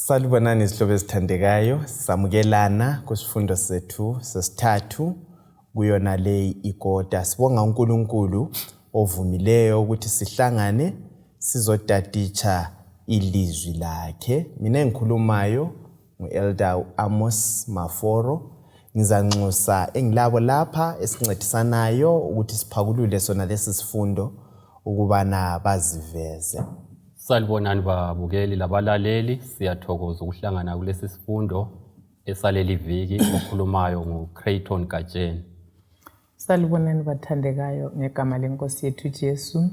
Salibonani izihlobo ezithandekayo, samukelana kusifundo sethu sesithathu kuyona leyi ikota. Sibonga uNkulunkulu ovumileyo ukuthi sihlangane sizotaditsha ilizwi lakhe. Mina engikhulumayo ngu-Elder Amos Maforo. Ngizanxusa engilabo lapha esincedisanayo ukuthi siphakulule sona lesi sifundo ukubana baziveze. Salibonani babukeli labalaleli, siyathokoza ukuhlangana kulesi sifundo esaleli viki. Okhulumayo nguCrayton Gatsheni. Salibonani bathandekayo ngegama lenkosi yethu Jesu.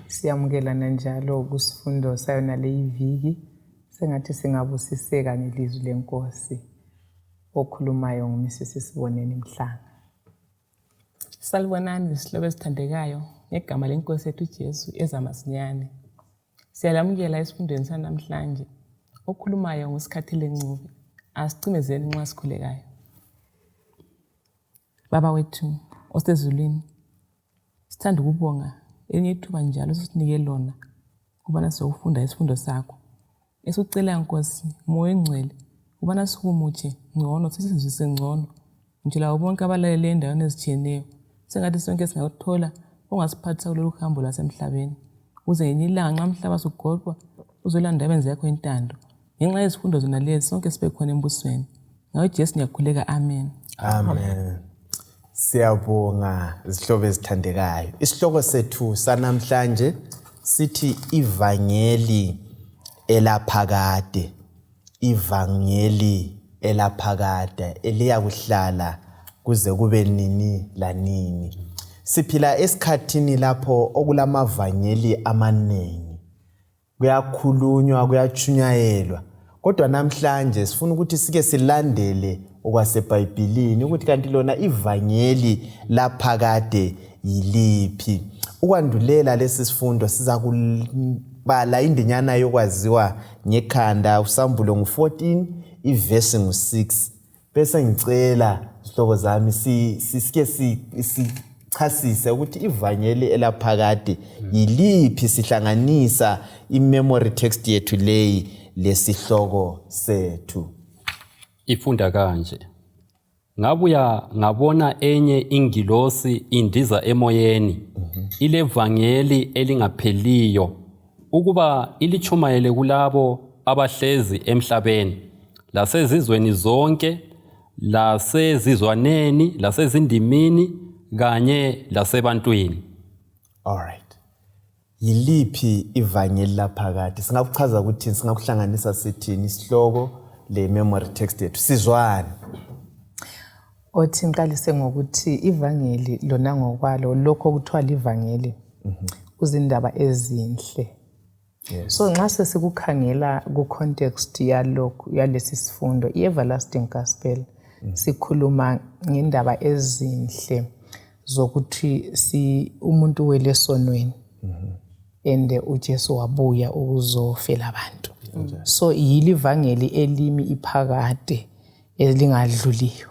Siyamukelana njalo kusifundo sayona leyi viki. Sengathi singabusiseka ngelizwi lenkosi. Okhulumayo nguMrs Siboneni Mhlanga. Salibonani zihlobo ezithandekayo ngegama lenkosi yethu Jesu ezamasinyane. Siyalamukela esifundweni sanamhlanje. Okhulumayo nguSikhathile Ncube. Asicimezeni nxa sikhulekayo. Baba wethu osezulwini, sithanda ukubonga elinye ithuba njalo osusinike lona ukubana sizokufunda isifundo sakho. Esikucelayo Nkosi, Moya oNgcwele, ukubana sihumutshe ngcono, sisizwise ngcono, ngitsho labo bonke abalalele endaweni ezitshiyeneyo. Sengathi sonke singakuthola ongasiphathisa kulolu hambo lwasemhlabeni, ukuze ngelinye ilanga nxa umhlaba sugoqwa, uzolanda abenze yakho intando. Ngenxa yezifundo zona lezi, sonke sibe khona embusweni. Ngawe Jesu ngiyakhuleka, amen. Amen. Siyabonga zihlobo ezithandekayo. Isihloko sethu sanamhlanje sithi ivangeli elaphakade. Ivangeli elaphakade eliyakuhlala kuze kube nini lanini. Siphila esikhathini lapho okulamavangeli amanengi. Kuyakhulunywa, kuyatshunyayelwa, kodwa namhlanje sifuna ukuthi sike silandele okwaseBhayibhilini ukuthi kanti lona ivangeli laphakade yiliphi. Ukwandulela lesi sifundo siza kubala indinyana yokwaziwa ngekhanda uSambulo ngu-14 ivesi ngu-6 bese ngicela zihlobo zami sike sichasise ukuthi ivangeli elaphakade yiliphi, sihlanganisa i-memory text yethu leyi lesihloko sethu. Ifunda kanje: Ngabuya ngabona enye ingilosi indiza emoyeni, ilevangeli elingapheliyo, ukuba ilitshumayele kulabo abahlezi emhlabeni, lasezizweni zonke, lasezizwaneni, lasezindimini kanye lasebantwini. Alright. Yiliphi ivangeli laphakade? Singakuchaza ukuthi singakuhlanganisa sithini isihloko le memory text yethu? Sizwani? Othi ngiqalise ngokuthi ivangeli lona ngokwalo, lokho okuthiwa livangeli, kuzindaba ezinhle. So nxa sesikukhangela ku-context yalokhu yalesi sifundo i-everlasting gospel, sikhuluma ngendaba ezinhle zokuthi si umuntu wele esonweni and uJesu wabuya ukuzofela abantu. So yili ivangeli elimi iphakade elingadluliyo.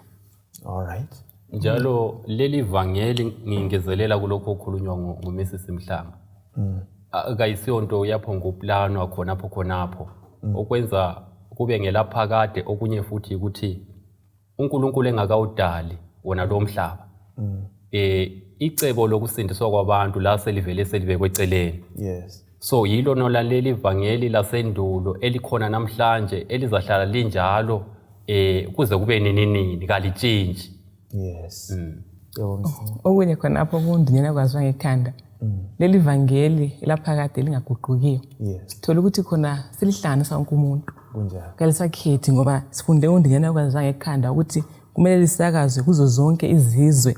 Alright. Njalo leli vangeli, ngingezelela kulokho okukhulunywa nguMrs Mhlanga, kayisiyo nto yapho nguplanwa khonapho khonapho okwenza kube ngelaphakade. Okunye futhi ukuthi uNkulunkulu engakawudali wona lo mhlaba, icebo lokusindiswa kwabantu la selivele selibekwe eceleni. So yilo nolaleli ivangeli lasendulo elikhona namhlanje elizahlala linjalo kuze kube nini nini, kalitshintshi. Yebo. Okunye khonapho kundinyana kwaziwa ngekhanda, leli vangeli elaphakade lingaguqukiyo, sithola ukuthi khona silihlanganisa wonke umuntu. Kalisakhethi, ngoba sifunde undinyana kwaziwa ngekhanda ukuthi kumele lisakazwe kuzo zonke izizwe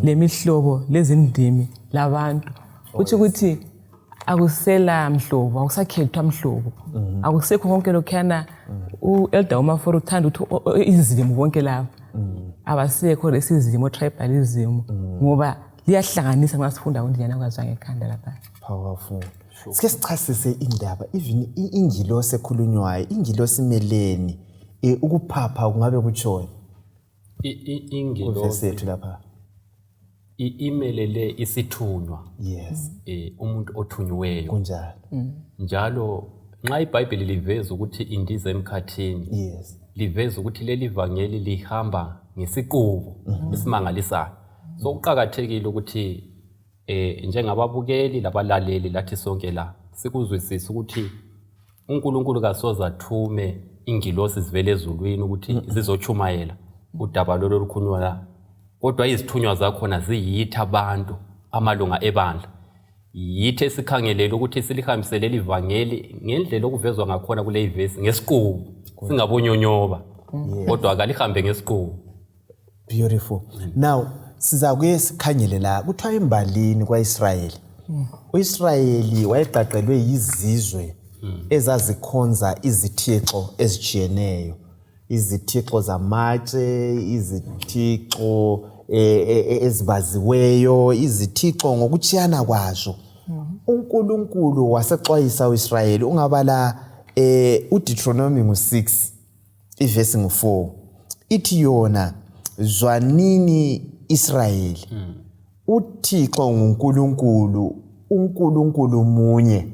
lemihlobo lezindimi labantu. Kutsho ukuthi akusela mhlobo, akusakhethwa mhlobo, akusekho konke lokhuyana. U-Elder uMaforo uthanda ukuthi izimo bonke laba abasekho, lesizimo tribalism, ngoba liyahlanganisa nxa sifunda kundinyana kwaziwa ngekhanda lapha. Powerful. Sike sichasise indaba, even ingilosi ekhulunywayo, ingilosi imeleni? Ukuphapha kungabe kutshoni? Kuvesi Ingilosi yethu lapha. Imelele isithunywa, umuntu othunyiweyo. Kunjalo. Njalo Nxa iBhayibheli liveza ukuthi indiza emkhathini, yes, liveza ukuthi leli vangeli lihamba ngesiqubu esimangalisayo. So kuqakathekile ukuthi njengababukeli labalaleli lathi sonke la sikuzwisise ukuthi uNkulunkulu kasoze athume ingilosi zivele ezulwini ukuthi zizochumayela udaba lolo olukhulunywa la, kodwa izithunywa zakhona ziyithi abantu, amalunga ebandla. Yithi esikhangelele ukuthi silihambisele ivangeli ngendlela okuvezwa ngakhona kule ivesi ngesiqubu, singabonyonyoba, kodwa kalihambe ngesiqubu. Beautiful. Now sizakuye sikhangele la kuthiwa embalini kwaIsrayeli. uIsrayeli wayegqagqelwe yizizwe ezazikhonza izithixo ezitshiyeneyo, izithixo zamatshe, izithixo ezibaziweyo, izithixo ngokutshiyana kwazo. uNkulunkulu wasexwayisa uIsrayeli. Ungabala uDeuteronomy ngu-6 ivesi ngu-4, ithi yona, zwanini Israyeli, uThixo nguNkulunkulu, uNkulunkulu munye.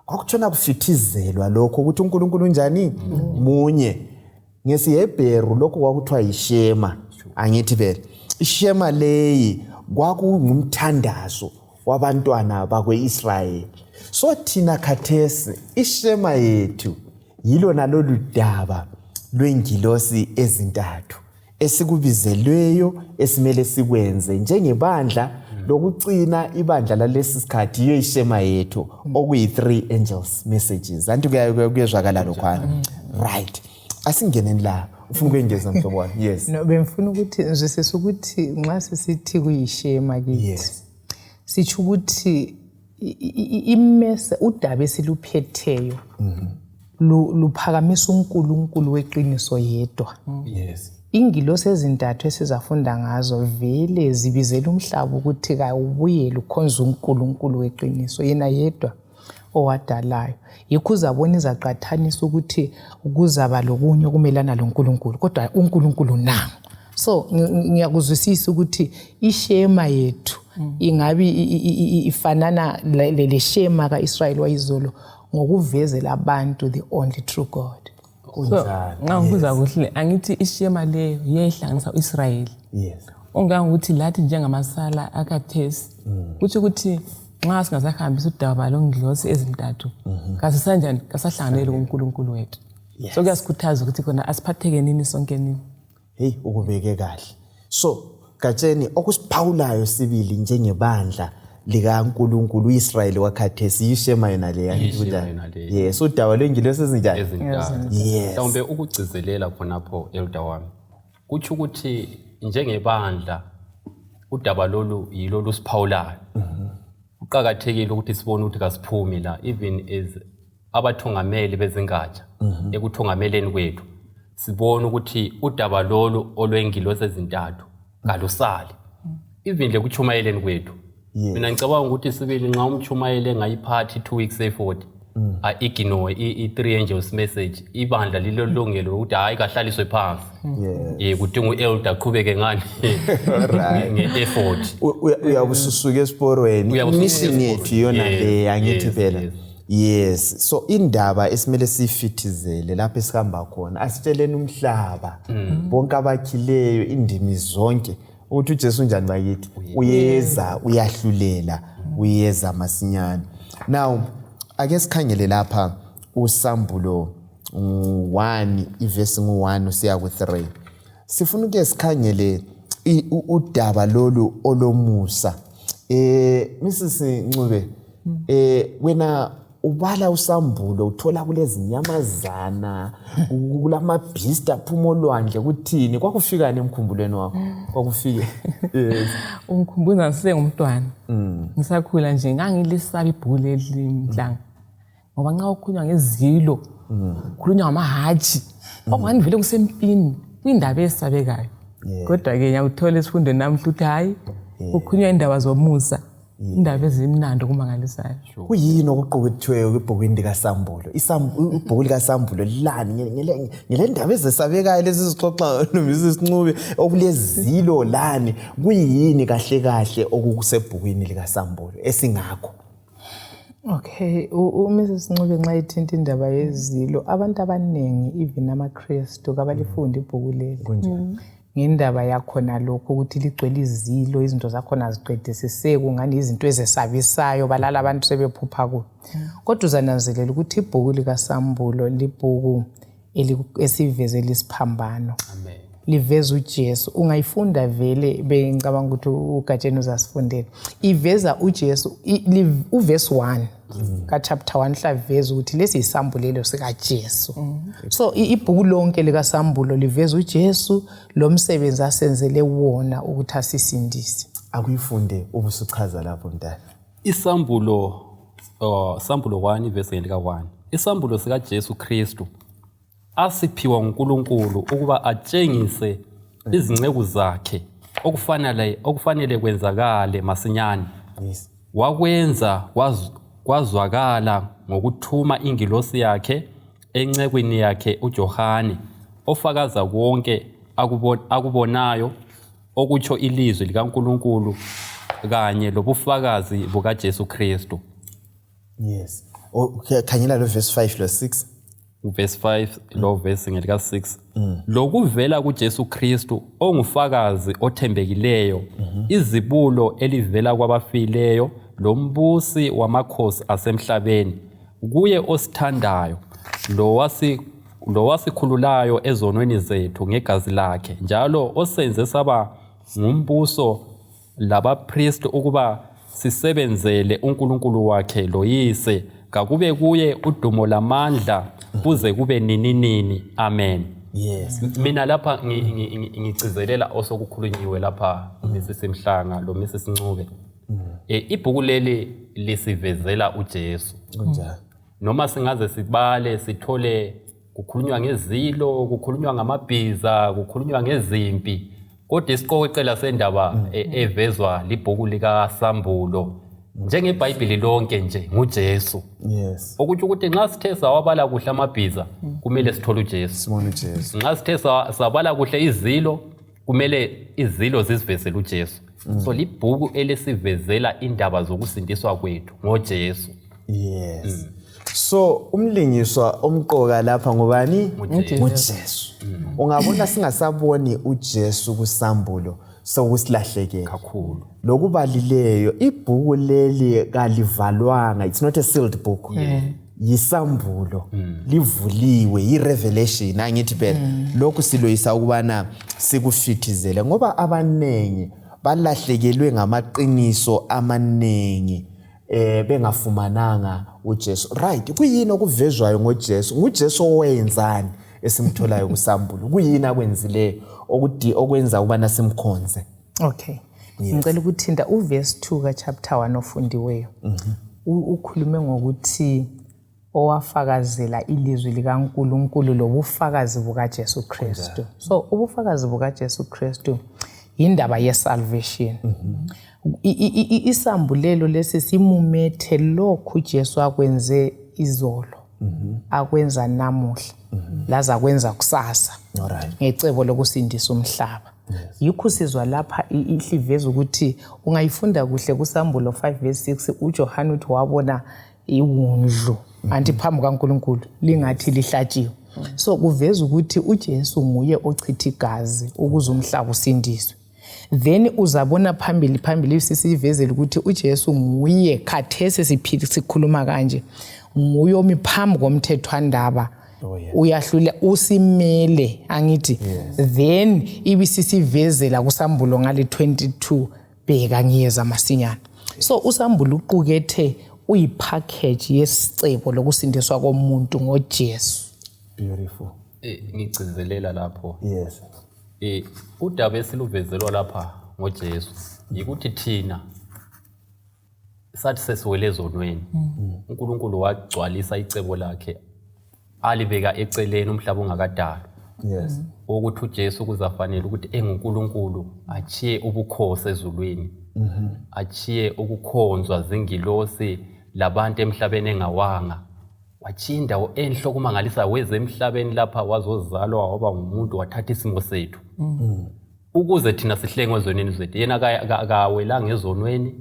Kwakutshona kufithizelwa lokho ukuthi uNkulunkulu unjani? Munye. NgesiHebheru lokho kwakuthiwa yishema, angithi vele ishema leyi kwakungumthandazo wabantwana bakwe-Israyeli. So thina khathesi ishema yethu yilona lolu daba lwengilosi ezintathu esikubizelweyo, esimele sikwenze njengebandla lokucina, ibandla lalesi sikhathi. Yiyo ishema yethu, okuyi-three angels messages. Anti kuyezwakala lokhwana? Right, asingeneni la. Ufuna ukwengeza, mhlobo wami? Yes. No, bengifuna ukuthi ngizwisise ukuthi nxa sisithi kuyishema kithi, sitsho ukuthi imese udaba esiluphetheyo luphakamisa uNkulunkulu weqiniso yedwa. Ingilosi ezintathu esizafunda ngazo vele zibizela umhlaba ukuthi kawubuyele ukhonze uNkulunkulu weqiniso, yena yedwa owadalayo. Yikho uzabona izaqathanisa ukuthi kuzaba lokunye okumelana loNkulunkulu, kodwa uNkulunkulu nangu. So ngiyakuzwisisa ukuthi ishema yethu ingabi ifanana leshema ka-Israyeli wayizolo ngokuvezela abantu the only true God. So Kunjalo. Nxa ngibuza kuhle, angithi ishema leyo yayihlanganisa u-Israyeli? Ongangokuthi lathi njengamasala akhathesi, kutsho ukuthi nxa singasahambisi udaba longilosi ezintathu, kasisanjani, kasahlanganeli kuNkulunkulu wethu. So kuyasikhuthaza ukuthi khona asiphatheke nini sonke nini. Hey, ukubeke kahle. So Gatsheni, okusiphawulayo sibili njengebandla likaNkulunkulu, uIsrayeli wakhathesi, yishema yona leya. Yishema Kunjani? Yona leya. Yes, udaba lwengilosi ezinjani? Ezintathu. Mhlawumbe ukugcizelela khonapho, elder wami, kutsho ukuthi njengebandla udaba lolu yilo lusiphawulayo. Kuqakathekile ukuthi sibone ukuthi kasiphumi la, even as abathungameli bezingatsha, ekuthungameleni kwethu sibone ukuthi udaba lolu olwengilosi ezintathu kalusali, even lekutshumayeleni kwethu. Mina ngicabanga ukuthi sibili nxa umtshumayeli engayiphathi 2 weeks effort a-ignore i-three angels message, ibandla lilolungelo lokuthi hhayi, kahlaliswe phansi. Kudinga u-elder aqhubeke ngani nge-effort. Uyabususuka esiporweni. Uyabususuka Mission yethu iyona esiporweni. le, angithi phela? Yes. Yes, so indaba esimele siyifithizele lapho esihamba khona, asitsheleni umhlaba bonke abakhileyo, indimi zonke, ukuthi uJesu unjani bakithi? Uyeza, uyahlulela, uyeza masinyane. Now ake sikhangele lapha uSambulo 1, ivesi ngu-1 usiya ku-3. Sifuna ukuke sikhangele udaba lolu olomusa. Mrs Ncube, wena ubala uSambulo, uthola kulezinyamazana, kulama-beast aphuma olwandle, kuthini? Kwakufikani emkhumbulweni wakho? Kwakufike, yes. Ungikhumbuza ngisengumntwana, ngisakhula nje, ngangilisaba ibhuku leli, Mhlanga, ngoba nxa kukhulunywa ngezilo, kukhulunywa ngamahatshi, okungani vele kusempini, kuyindaba esabekayo. Kodwa-ke ngiyakuthola esifundweni namuhla ukuthi hhayi, kukhulunywa indaba zomusa, indaba ezimnandi okumangalisayo. Kuyini okuqukethiweyo kwibhukwini likaSambulo? Ibhuku likaSambulo lilani ngele ndaba ezesabekayo lezi zixoxa noMrs Ncube, okulezilo lani? Kuyini kahle kahle okukusebhukwini likaSambulo esingakho? Okay, uMrs Ncube nxa ethinta indaba yezilo, abantu abaningi even amaKristu kabalifundi ibhuku leli. Kunjani? Ngendaba yakhona lokho ukuthi ligcwele izilo, izinto zakhona ziqedisiseki, ungani izinto ezesabisayo, balala abantu sebephupha kuyo. Kodwa uzananzelela ukuthi ibhuku likaSambulo libhuku esivezela isiphambano. Amen. Liveza uJesu. Ungayifunda vele, bengicabanga ukuthi uGatsheni uzasifundela. Iveza uJesu, uverse 1 ka chapter 1 hlaveza ukuthi lesi yisambulelo sikaJesu. So ibhuku lonke likaSambulo liveza uJesu lomsebenzi asenzele wona ukuthi asisindise. Akuyifunde ubusuchaza lapho mntana. Isambulo Sambulo 1 verse lika 1. Isambulo sikaJesu Kristu asiphiwa nguNkulunkulu ukuba atshengise izinceku zakhe okufanele kwenzakale masinyane. Yes. Wakwenza kwazwakala ngokuthuma ingilosi yakhe encekwini yakhe uJohane, ofakaza konke akubonayo okutsho ilizwi likaNkulunkulu kanye lobufakazi bukaJesu Kristu. Yes. Khangela lo verse 5 lo 6. Verse 5 lo verse ngelika 6. Lokuvela kuJesu Kristu ongufakazi othembekileyo, izibulo elivela kwabafileyo, lombusi wamakhosi asemhlabeni, kuye osithandayo lowasikhululayo ezonweni zethu ngegazi lakhe, njalo osenze saba ngumbuso labapristi ukuba sisebenzele uNkulunkulu wakhe loyise. Kakube kuye udumo lamandla kuze kube nininini. Amen. Yes. Mina lapha ngigcizelela osokukhulunyiwe lapha Mrs Mhlanga lo Mrs Ncube. Ibhuku leli lisivezela uJesu. Kunjalo. Noma singaze sibale sithole kukhulunywa ngezilo, kukhulunywa ngamabhiza, kukhulunywa ngezimpi, kodwa isiqokoqela sendaba evezwa libhuku likaSambulo njengeBhayibheli lonke nje nguJesu. Yes. Okutsho ukuthi nxa sithe sawabala kuhle amabhiza kumele sithole uJesu. Sibone uJesu. Nxa sithe sabala kuhle izilo kumele izilo zisivezele uJesu. So libhuku elisivezela indaba zokusindiswa kwethu ngoJesu. Yes. So umlingiswa omqoka lapha ngubani? NguJesu. nguJesu. Ungabona singasaboni uJesu kuSambulo sokusilahlekela kakhulu. Lokubalileyo ibhuku leli kalivalwanga, it's not a sealed book. Yisambulo, livuliwe, yi-revelation, angithi phela. Lokhu siloyisa ukubana sikufithizele ngoba abanengi balahlekelwe ngamaqiniso amaningi bengafumananga uJesu. Right, kuyini okuvezwayo ngoJesu? NguJesu owenzani esimtholayo kuSambulo? Kuyini akwenzileyo okwenza ukubana simkhonze? Okay. Ngicela ukuthinta uverse 2 ka chapter 1 ofundiweyo. Ukhulume ngokuthi owafakazela ilizwi likaNkulunkulu lobufakazi bukaJesu Kristu. So ubufakazi bukaJesu Kristu indaba ye-salvation. Isambulelo lesi simumethe lokhu Jesu akwenze izolo, akwenza namuhla, laza kwenza kusasa. Ngecebo lokusindisa umhlaba. Yikho sizwa lapha ihliveza ukuthi ungayifunda kuhle kuSambulo 5 verse 6, uJohane uthi wabona iwundlu anti phambi kaNkulunkulu lingathi lihlatshiwe. So kuveza ukuthi uJesu nguye ochitha igazi ukuze umhlaba usindiswe. Then uzabona phambili phambili sisivezela ukuthi uJesu nguye khathesi siphila sikhuluma kanje, nguye omi phambi komthethwandaba. Uyahlula usimele angithi. Then ibisisivezela kuSambulo ngale 22, bheka ngiyeza masinyane. So uSambulo uqukethe uyipackage yesicebo lokusindiswa komuntu ngoJesu. Beautiful. Ngigcizelela lapho. Yes. Udaba esiluvezelwa lapha ngoJesu yikuthi thina sathi sesiwele ezonweni. uNkulunkulu wagcwalisa icebo lakhe alibeka eceleni umhlaba ungakadalwa. Yes. Ukuthi uJesu kuzafanele ukuthi enguNkulunkulu achiye ubukhosi ezulwini. Achiye ukukhonzwa zingilosi labantu emhlabeni engawanga. Wachiya indawo enhle okumangalisa, weze emhlabeni lapha wazozalwa waba ngumuntu, wathatha isimo sethu. Ukuze thina sihlengwe ezonweni zethu. Yena kawelanga ezonweni,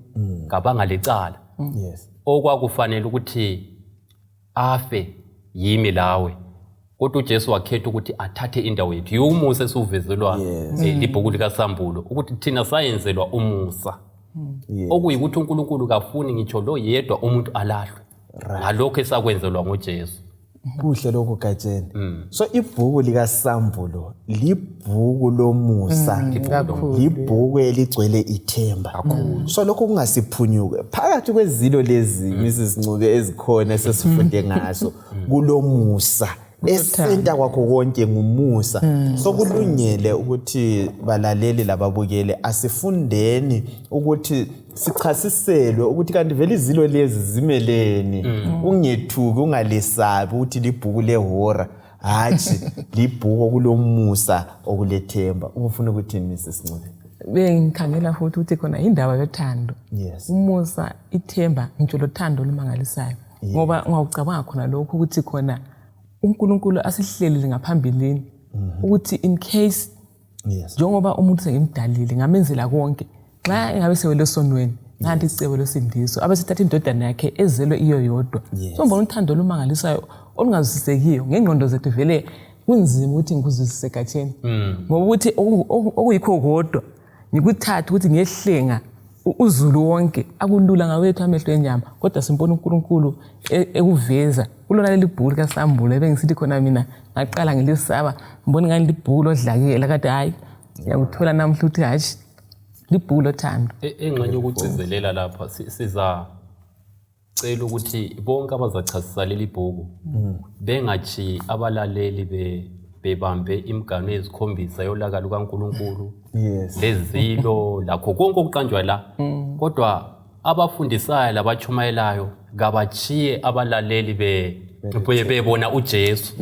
kabanga lecala. Yes. Okwakufanele ukuthi afe yimi lawe, kodwa uJesu wakhetha ukuthi athathe indawo yethu. Yiwumusa esiwuvezelwa libhuku likaSambulo, ukuthi thina sayenzelwa umusa. Okuyikuthi uNkulunkulu kafuni ngitsho lo yedwa umuntu alahlwe ngalokho esakwenzelwa nguJesu. Kuhle lokhu, Gatsheni. So ibhuku likaSambulo libhuku lomusa, libhuku eligcwele ithemba. So lokho kungasiphunyuke phakathi kwezilo lezi, Mrs Ncube, ezikhona esesifunde ngazo, kulomusa esenta kwakho konke ngumusa. So kulungele ukuthi balaleli lababukeli asifundeni ukuthi sichasiselwe ukuthi kanti vele izilo lezi zimeleni. Ungethuki, ungalesabi ukuthi libhuku lehora. Hatshi, libhuku okulomusa, okulethemba. Ubufuna ukuthini, Mrs Ncube? Bengikhangela futhi ukuthi khona indaba yothando, umusa, ithemba, ngitsho lothando olumangalisayo, ngoba ungawucabanga khona lokhu ukuthi khona uNkulunkulu asihlelile ngaphambilini ukuthi in case njengoba umuntu sengimdalile, ngamenzela konke, nxa engabe sewele esonweni, nanti icebo losindiso, abesethatha indodana yakhe ezelwe iyo yodwa. So mbona uthando olumangalisayo olungazwisisekiyo ngengqondo zethu. Vele kunzima ukuthi ngikuzwisise, Gatsheni, ngoba ukuthi okuyikho kodwa ngikuthathe ukuthi ngiyehlenga uzulu wonke akulula ngawethu amehlo enyama, kodwa simbona uNkulunkulu ekuveza kulona leli bhuku likaSambulo. Ebengisithi khona mina ngaqala ngilisaba, ngibona ngani libhuku lodlakela, kade hhayi, ngiyakuthola namhla ukuthi hatshi, libhuku lothando. Engxenye ukugcizelela lapha, siza cela ukuthi bonke abazachasisa leli bhuku bengatshiyi abalaleli bebambe imiganu ezikhombisa yolaka lukaNkulunkulu lezilo lakho konke okuqanjwa la, kodwa abafundisayo labatshumayelayo kabatshiye abalaleli bebona uJesu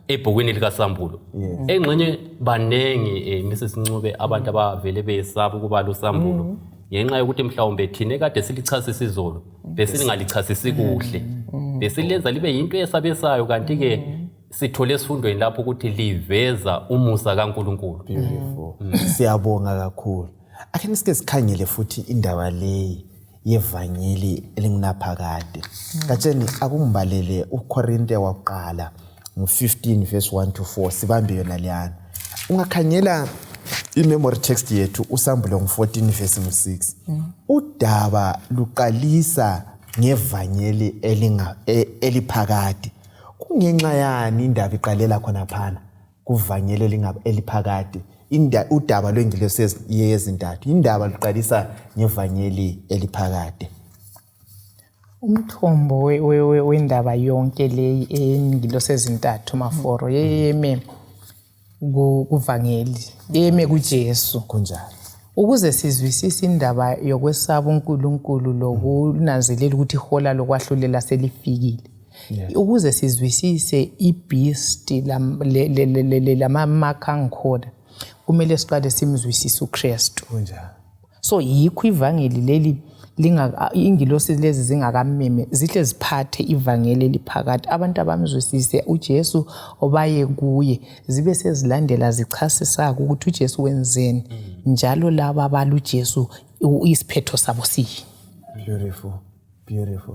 ebhukwini likaSambulo. Engxenye banengi, Mrs Ncube, abantu abavele beyesaba ukubala uSambulo ngenxa yokuthi mhlawumbe thina ekade silichasisa izolo besingalichasisi kuhle, besilenza libe yinto esabesayo, kanti-ke sithole esifundweni lapho ukuthi liveza umusa kaNkulunkulu. Beautiful. Siyabonga kakhulu. Ake sike sikhangele futhi indaba leyi yevangeli elingunaphakade. Gatsheni, akungibalele uKorinte wakuqala ngu-15 verse 1 to 4, sibambe yona leyana. Ungakhangela i-memory text yethu, uSambulo ngu-14 verse ngu-6. Udaba luqalisa ngevangeli eliphakade. Kungenxa yani indaba iqalela khonaphana kuvangeli eliphakade? Udaba lwengilosi yezintathu, indaba luqalisa ngevangeli eliphakade. Umthombo wendaba yonke leyi eyingilosi ezintathu, maforo, yeyeme kuvangeli, yeyeme kuJesu. Ukuze sizwisise indaba yokwesaba uNkulunkulu lokunanzelela ukuthi ihola lokwahlulela selifikile, ukuze sizwisise ibeast lamamakha angikhona, kumele siqale simzwisise uKristu. So yikho ivangeli leli ingilosi lezi zingakameme zihle ziphathe ivangeli eliphakade, abantu abamzwisise uJesu, obaye kuye, zibe sezilandela zichasisaka ukuthi uJesu wenzeni, njalo laba abala uJesu isiphetho sabo siyini. Beautiful, beautiful.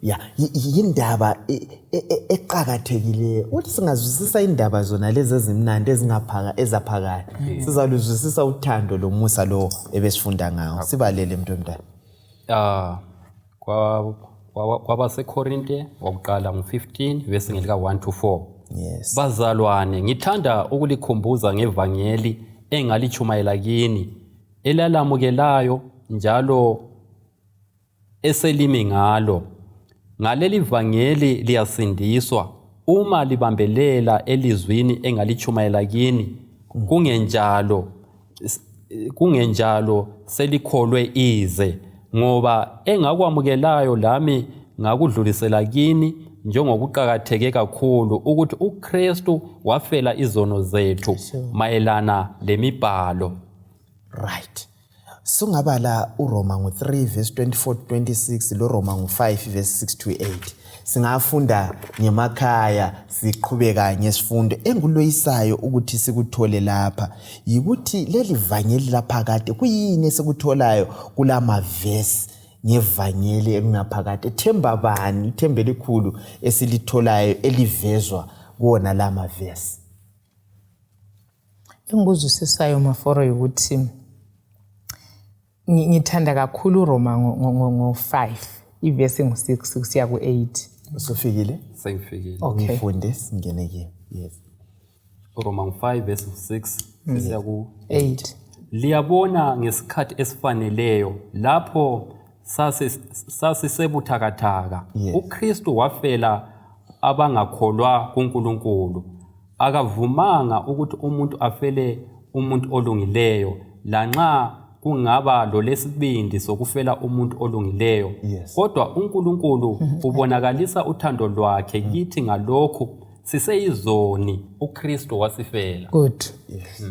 Ya, yindaba eqakathekileyo ukuthi singazwisisa indaba zona lezi ezimnandi ezingaphaka ezaphakathi, sizaluzwisisa uthando lomusa lo ebesifunda ngawo. Sibalele, mntu omdala. Ah, kwabaseKorinte wakuqala ngu-15 verse ngelika 1 to 4. Bazalwane, ngithanda ukulikhumbuza ngevangeli engalichumayela kini, elalamukelayo njalo eselimi ngalo. Ngaleli vangeli liyasindiswa uma libambelela elizwini engalichumayela kini, kungenjalo selikholwe ize. Ngoba engakwamukelayo lami ngakudlulisela kini njengokuqakatheke kakhulu, ukuthi uKristu wafela izono zethu mayelana lemibhalo. Right, sungabala uRoma ngu-3 verse 24 to 26 lo Roma ngu-5 verse 6 to 8. Singafunda ngemakhaya siqhubeka ngesifundo. Enguloyisayo ukuthi sikuthole lapha yikuthi leli vangeli laphakade kuyini esikutholayo kulamavesi. Ngevangeli engaphakade, themba bani, ithemba elikhulu esilitholayo elivezwa kuwona la mavesi? Engikuzwisisayo, Maforo, ukuthi ngithanda kakhulu uRoma ngo-5, ivesi ngo-6 kusiya ku-8. Usufikile? Sengifikile. Okay. Ngifunde singene kiyo. Yes. Roma 5 verse 6 sisiya ku 8. Liyabona, ngesikhathi esifaneleyo, lapho sasisebuthakathaka, uKristu wafela abangakholwa kuNkulunkulu. Akavumanga ukuthi umuntu afele umuntu olungileyo, lanxa kungaba lolesibindi sokufela umuntu olungileyo. Kodwa uNkulunkulu ubonakalisa uthando lwakhe kithi ngalokhu: siseyizoni, uKristu wasifela. Good.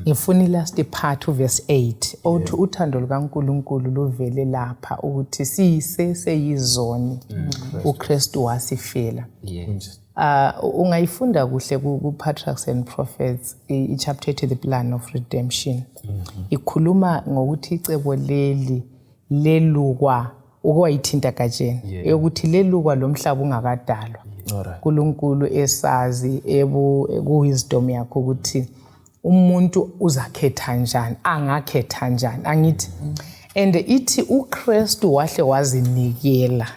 Ngifuna i-last part, uverse 8, othi uthando lukaNkulunkulu luvele lapha ukuthi siseseyizoni, uKristu wasifela. Ungayifunda kuhle ku-Patriarchs and Prophets, i-chapter ethi The Plan of Redemption. Ikhuluma ngokuthi icebo leli lelukwa, ukwayithinta gatsheni, eyokuthi lelukwa lo mhlaba ungakadalwa. uNkulunkulu esazi ku-wisdom yakhe ukuthi umuntu uzakhetha njani, angakhetha njani, angithi? And ithi uKristu wahle wazinikela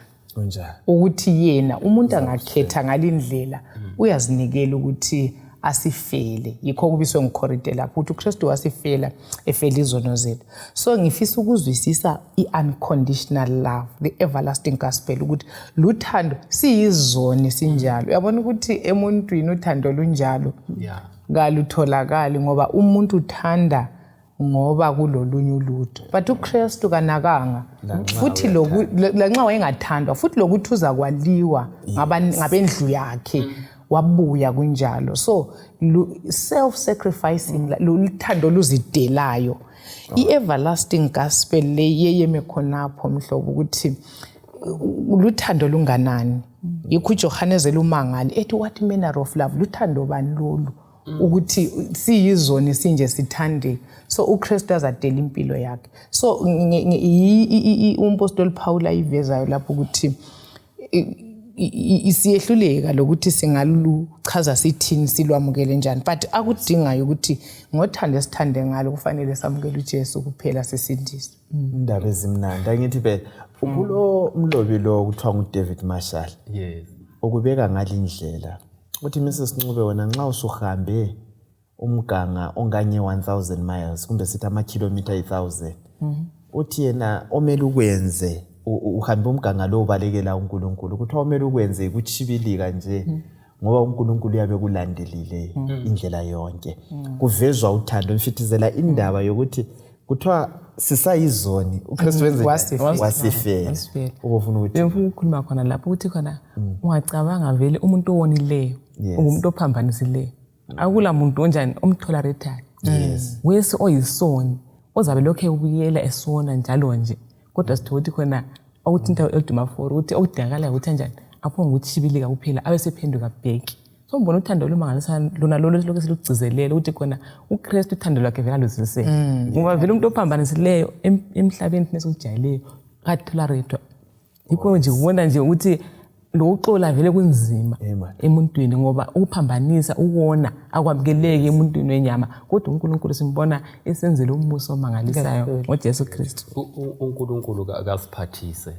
ukuthi yena umuntu angakhetha ngalindlela, uyazinikela ukuthi asifele. Yikho kubiswe ngikhoride lapho ukuthi uKristu wasifela, efela izono zethu. So ngifisa ukuzwisisa i-unconditional love, the everlasting gospel, ukuthi luthando siyizoni sinjalo. Uyabona ukuthi emuntwini uthando lunjalo kalutholakali, ngoba umuntu uthanda ngoba kulolunye ulutho, but uKristu kanakanga futhi lanxa wayengathandwa, futhi lokuthi uzakwaliwa ngabendlu yakhe, wabuya kunjalo. So self sacrificing, luthando luzidelayo, i-everlasting gospel le yeyeme khonapho, mhlobo, ukuthi luthando lunganani. Yikho uJohane elumangali ethi, "What manner of love?" Luthando bani lolu ukuthi siyizoni sinje sithande? So uKristu azadela impilo yakhe. So umpostoli Paul ayivezayo lapho ukuthi siyehluleka lokuthi singaluchaza sithini, silwamukele njani, but akudingayo ukuthi ngothando esithande ngalo kufanele samukele uJesu kuphela, sisindiswe. Indaba ezimnandi, angithi phela kulo mlobi lo kuthiwa nguDavid Marshall, ukubeka ngalindlela uthi, Mrs Ncube, wena nxa usuhambe umganga ongange 1000 miles, kumbe sithi amakhilomitha ayi-1000, uthi yena omele ukwenze, uhambe umganga lo ubalekela uNkulunkulu, kuthiwa omele ukwenze yikutshibilika nje, ngoba uNkulunkulu uyabe kulandelile indlela yonke. Kuvezwa uthando, mfithizela indaba yokuthi kuthiwa sisayizoni, uKristu wenze njani? Wasifela. Wasifela. Wasifela. Ubufuna ukuthi Bengifuna ukukhuluma khona lapho ukuthi khona ungacabanga vele umuntu owonileyo ungumuntu ophambanisileyo, akula muntu onjani omtoleratayo wesi oyisoni ozabe lokhu ebuyela esona njalo nje. Kodwa sithola ukuthi khona okuthinta eldumaforo ukuthi okudingakalayo ukuthi anjani aphonge ukutshibilika kuphela, abe sephenduka back. So ngibona uthando olumangalisa lona lolo lokhu silugcizelela, ukuthi khona uKristu uthando lwakhe vele aluzwisiseki, ngoba vele umuntu ophambanisileyo emhlabeni thina esikujayeleyo katoleratwa. Yikho nje kubona nje ukuthi lokuxola vele kunzima Amen. emuntwini, ngoba ukuphambanisa, ukona akwamukeleki emuntwini wenyama. Kodwa uNkulunkulu simbona esenzele umusa omangalisayo ngoJesu Kristu. UNkulunkulu kasiphathise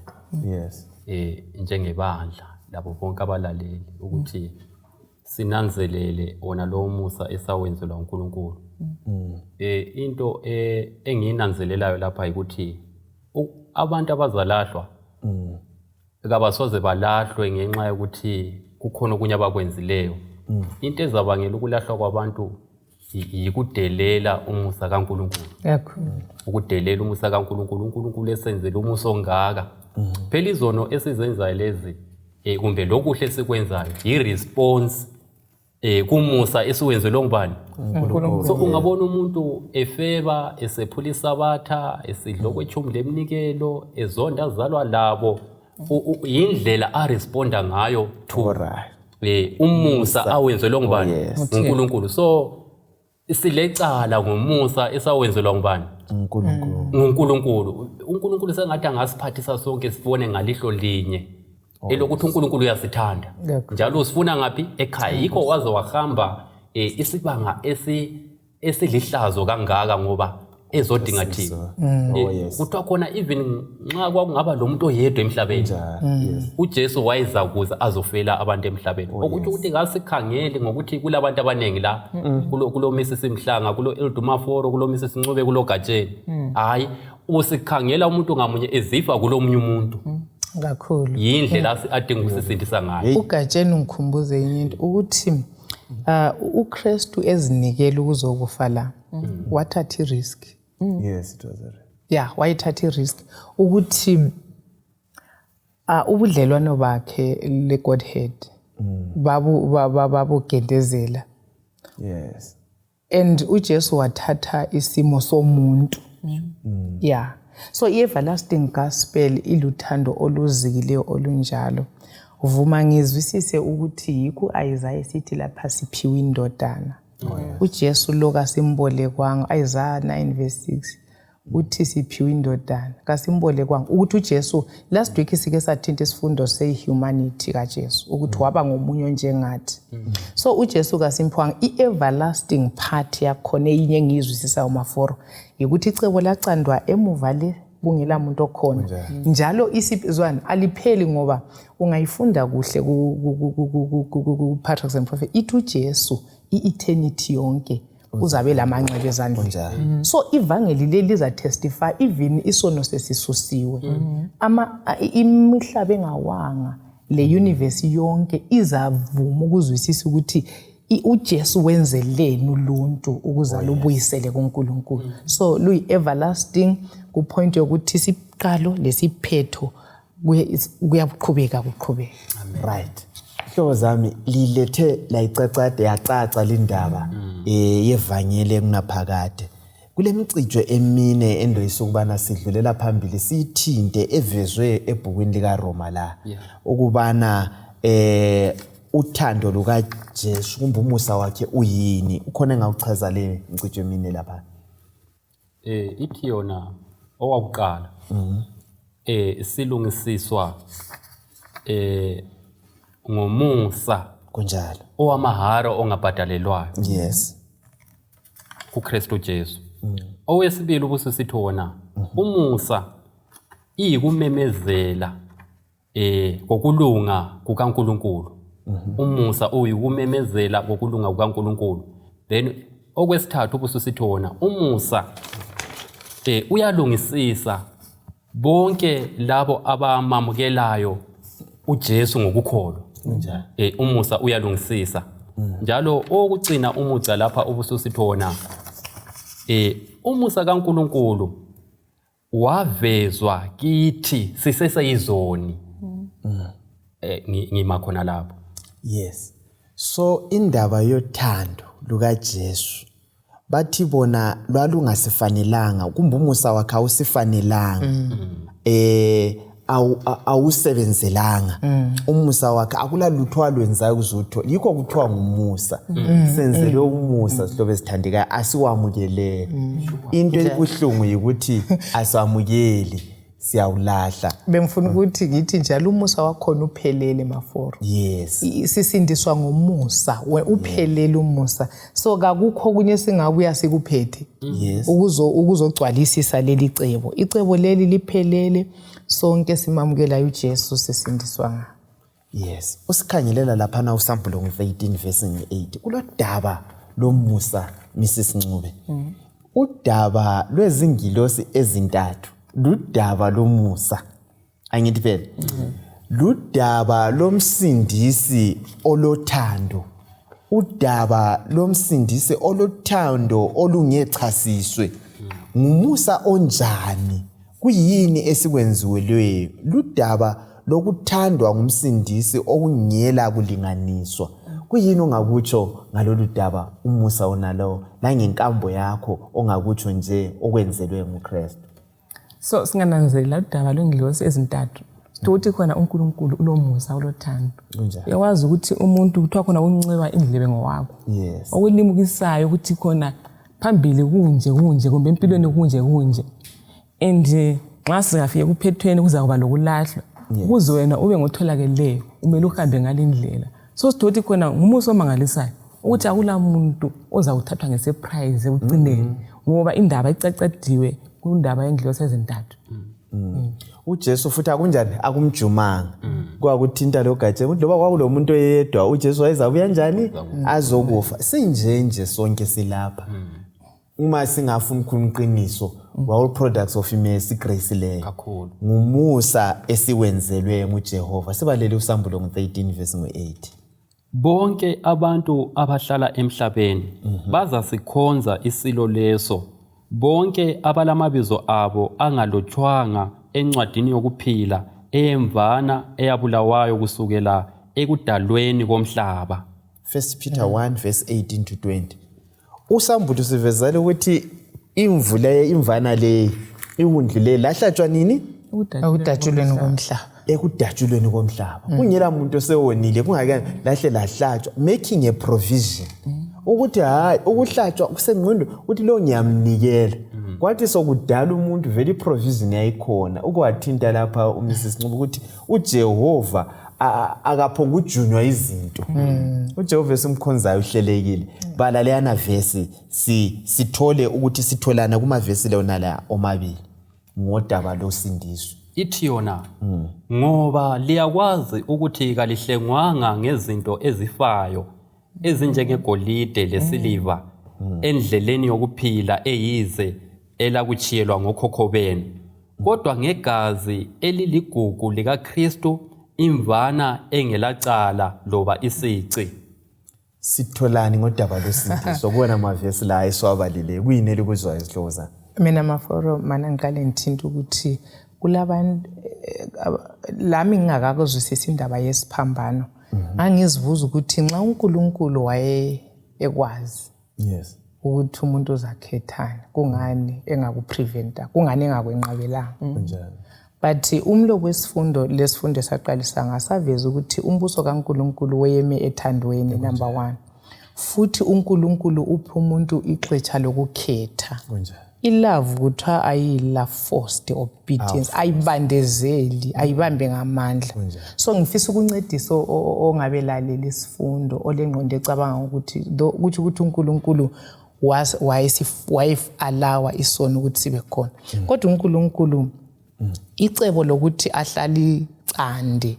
njengebandla labo bonke abalaleli ukuthi sinanzelele wona lowo musa esawenzelwa uNkulunkulu. Into engiyinanzelelayo lapha ukuthi abantu abazalahlwa kabasoze balahlwe ngenxa yokuthi kukhona okunye abakwenzileyo. Into ezabangela ukulahlwa kwabantu yikudelela umusa kaNkulunkulu. Kakhulu. Ukudelela umusa kaNkulunkulu, uNkulunkulu esenzele umusa ongaka. Phela izono esizenzayo lezi, kumbe lokuhle esikwenzayo, yi-response kumusa esiwenzelwe ngubani? uNkulunkulu. So ungabona umuntu efeba, esephula isabatha, esidla okwetshumi leminikelo, ezonda azalwa labo, yindlela aresponda ngayo to umusa awenzelwe ngubani? Oh, yes. UNkulunkulu. So Silecala ngomusa esawenzelwa ngubani? uNkulunkulu. NguNkulunkulu. UNkulunkulu sengathi angasiphathisa sonke sibone ngalihlo linye elokuthi uNkulunkulu uyasithanda. Njalo usifuna ngaphi? Ekhaya. Yikho waze wahamba isibanga esilihlazo kangaka ngoba ezodinga thina. Kuthiwa khona even nxa kwakungaba lo muntu oyedwa emhlabeni, uJesu wayeza kuza azofela abantu emhlabeni. Okutsho ukuthi kasikhangeli ngokuthi kulabantu abaningi la, kulo Mrs Mhlanga, kulo Eldumaforo, kulo Mrs Ncube, kulo Gatsheni. Hayi, usikhangela umuntu ngamunye ezifa kulomunye umuntu. Kakhulu. Yindlela adinga ukusisindisa ngayo. UGatsheni ungikhumbuze enye into ukuthi uKristu ezinikela ukuzokufa la, wathatha i-risk. Yes, it was a risk. Yeah, wayithatha i-risk ukuthi ubudlelwano bakhe le Godhead babugendezela. Yes. And uJesu wathatha isimo somuntu. Yeah. So i-everlasting gospel iluthando oluzikileyo olunjalo. Vuma ngizwisise ukuthi yikho Isaiah sithi lapha siphiwe indodana. UJesu lo kasimbolekwanga, Isaiah 9 verse 6 uthi siphiwe indodana, kasimbolekwanga. Ukuthi uJesu last week sike sathinta isifundo se-humanity kaJesu, ukuthi waba ngomunye onjengathi. So uJesu kasimphiwanga. I-everlasting part yakhona eyinye engiyizwisisayo Maforo yikuthi icebo lacandwa emuva le kungela muntu okhona. Njalo isizwana alipheli ngoba ungayifunda kuhle ku-Patriarchs and Prophets, ithi uJesu i-eternity yonke uzabe lamanxeba ezandleni. So ivangeli leli liza-testify even isono sesisusiwe. Imihlaba engawanga le universe yonke izavuma ukuzwisisa ukuthi uJesu wenzeleni uluntu ukuze lubuyisele kuNkulunkulu. So luyi everlasting ku point yokuthi isiqalo lesiphetho kuyaqhubeka kuqhubeka. Right. Hlobo zami lilethe layicacade yacaca lindaba yevangeli ekunaphakade. Kulemicijo emine endoyisa ukubana sidlulela phambili siyithinte evezwe ebhukwini likaRoma la, ukubana uthando lukaJesu kumbe umusa wakhe uyini. Ukhona engawuchaza le micijo emine lapha? Ithi yona owakuqala silungisiswa ngomusa kunjalo owamahara ongabhadalelwayo. Yes. kuKristu Jesu. Owesibili ubususithi wona umusa iyikumemezela kokulunga kukaNkuluNkulu. Umusa uyikumemezela kokulunga kukaNkuluNkulu. Then okwesithathu ubususithi wona umusa uyalungisisa bonke labo abamamukelayo uJesu ngokukholwa. Umusa uyalungisisa. Njalo okugcina umuca lapha ubususithi wona umusa kaNkuluNkulu wavezwa kithi siseseyizoni. Ngima khona lapho. Yes. So indaba yothando lukaJesu bathi bona lwalungasifanelanga kumbe umusa wakhe awusifanelanga, awusebenzelanga. Umusa wakhe akula lutho alwenzayo ukuze uthole, yikho kuthiwa ngumusa. Senzelwe umusa sihlobo esithandekayo, asiwamukelele. Into ebuhlungu yikuthi asiwamukeli, siyawulahla. Bengifuna ukuthi ngithi njalo umusa wakhona uphelele Maforo. Yes. Sisindiswa ngomusa, uphelele umusa. So kakukho okunye singabuya sikuphethe. Yes. Ukuzogcwalisisa leli cebo. Icebo leli liphelele, sonke simamukela uJesu sisindiswa ngaye. Yes. Usikhangelela laphana usambulo ngo-13 verse 8. Kulodaba lomusa Mrs Ncube. Udaba lwezingilosi ezintathu, ludaba lomusa. Angithi phela. Ludaba lomsindisi olothando. Udaba lomsindisi olothando olungechasiswe. Ngumusa onjani? Kuyini esikwenziweleyo? Ludaba lokuthandwa ngumsindisi okungela kulinganiswa. Kuyini ongakutsho ngalolu daba, umusa onalo, langenkambo yakho ongakutsho nje okwenzelwe nguKristu? So singananzelela udaba lwengilosi ezintathu. Sithola ukuthi khona uNkulunkulu ulomusa, ulothando. Uyakwazi ukuthi umuntu kuthiwa khona unceba indlebe ngowakho. Yes. Okulimukisayo ukuthi khona phambili kunje kunje kumbe empilweni kunje kunje. And nxa singafika kuphethweni kuzakuba lokulahlwa. Ukuze wena ube ngotholakeleyo umele uhambe ngalindlela. So sithola ukuthi khona ngumusa omangalisayo ukuthi akula muntu ozakuthathwa ngesurprise ekucineni, ngoba indaba icacadiwe kundaba yengilosi ezintathu. UJesu futhi akunjani akumjumanga, kwakuthinta lo gatshe ukuthi loba kwakulomuntu oyedwa uJesu wayezabuya njani azokufa. Sinje nje sonke silapha, uma singafuna ukukhuluma iqiniso, we are all products of mercy, grace leyo kakhulu ngumusa esiwenzelwe nguJehova. Sibalele uSambulo ngo-13 verse ngo-8. Bonke abantu abahlala emhlabeni bazasikhonza isilo leso, bonke abalamabizo abo angalotshwanga encwadini yokuphila eyemvana eyabulawayo kusukela ekudalweni komhlaba. 1 Peter 1 verse 18 to 20. USambulo sivezela ukuthi imvu le, imvana le, iwundlu le lahlatshwa nini? Ekudatshulweni komhlaba. Ekudatshulweni komhlaba, kungela muntu osewonile, kungake lahle lahlatshwa, making a provision ukuthi hayi, ukuhlatshwa kusengqondo ukuthi lo ngiyamnikela. Kwathi sokudala umuntu vele iprovision yayikhona. Ukwathinta lapha uMrs Ncube ukuthi uJehova akaphonga ujunywa izinto. UJehova esimkhonzayo uhlelekile. Bala leyana vesi, sithole ukuthi sitholana kumavesi lona la omabili ngodaba losindiso. Ithi yona, ngoba liyakwazi ukuthi kalihlengwanga ngezinto ezifayo ezinjengegolide lesiliva endleleni yokuphila eyize elakuchiyelwa ngokhokho benu, kodwa ngegazi eliligugu likaKristu, imvana engelacala loba isici. Sitholani ngodaba losindiso kuwona mavesi la esiwabalile? Kuyini elikuzwayo, izihlobo zami? Mina Maforo, mana ngiqale ngithinta ukuthi kulabantu lami ngingakakuzwisisa indaba yesiphambano, ngangizibuza ukuthi nxa uNkulunkulu waye ekwazi ukuthi umuntu uzakhethani, kungani engakupreventa, kungani engakwenqabelanga? But umlobo wesifundo lesifundo esaqalisa ngasaveza ukuthi umbuso kaNkulunkulu weyeme ethandweni, number 1. Futhi uNkulunkulu uphe umuntu ixetsha lokukhetha. Ilove kuthiwa ayila forced obedience, ayibandezeli, ayibambe ngamandla. So ngifisa ukuncedisa ongabelalela isifundo olengqondo ecabanga ukuthi kuthi ukuthi uNkulunkulu waye-allowa isono ukuthi sibe khona. Kodwa uNkulunkulu icebo lokuthi ahlale icande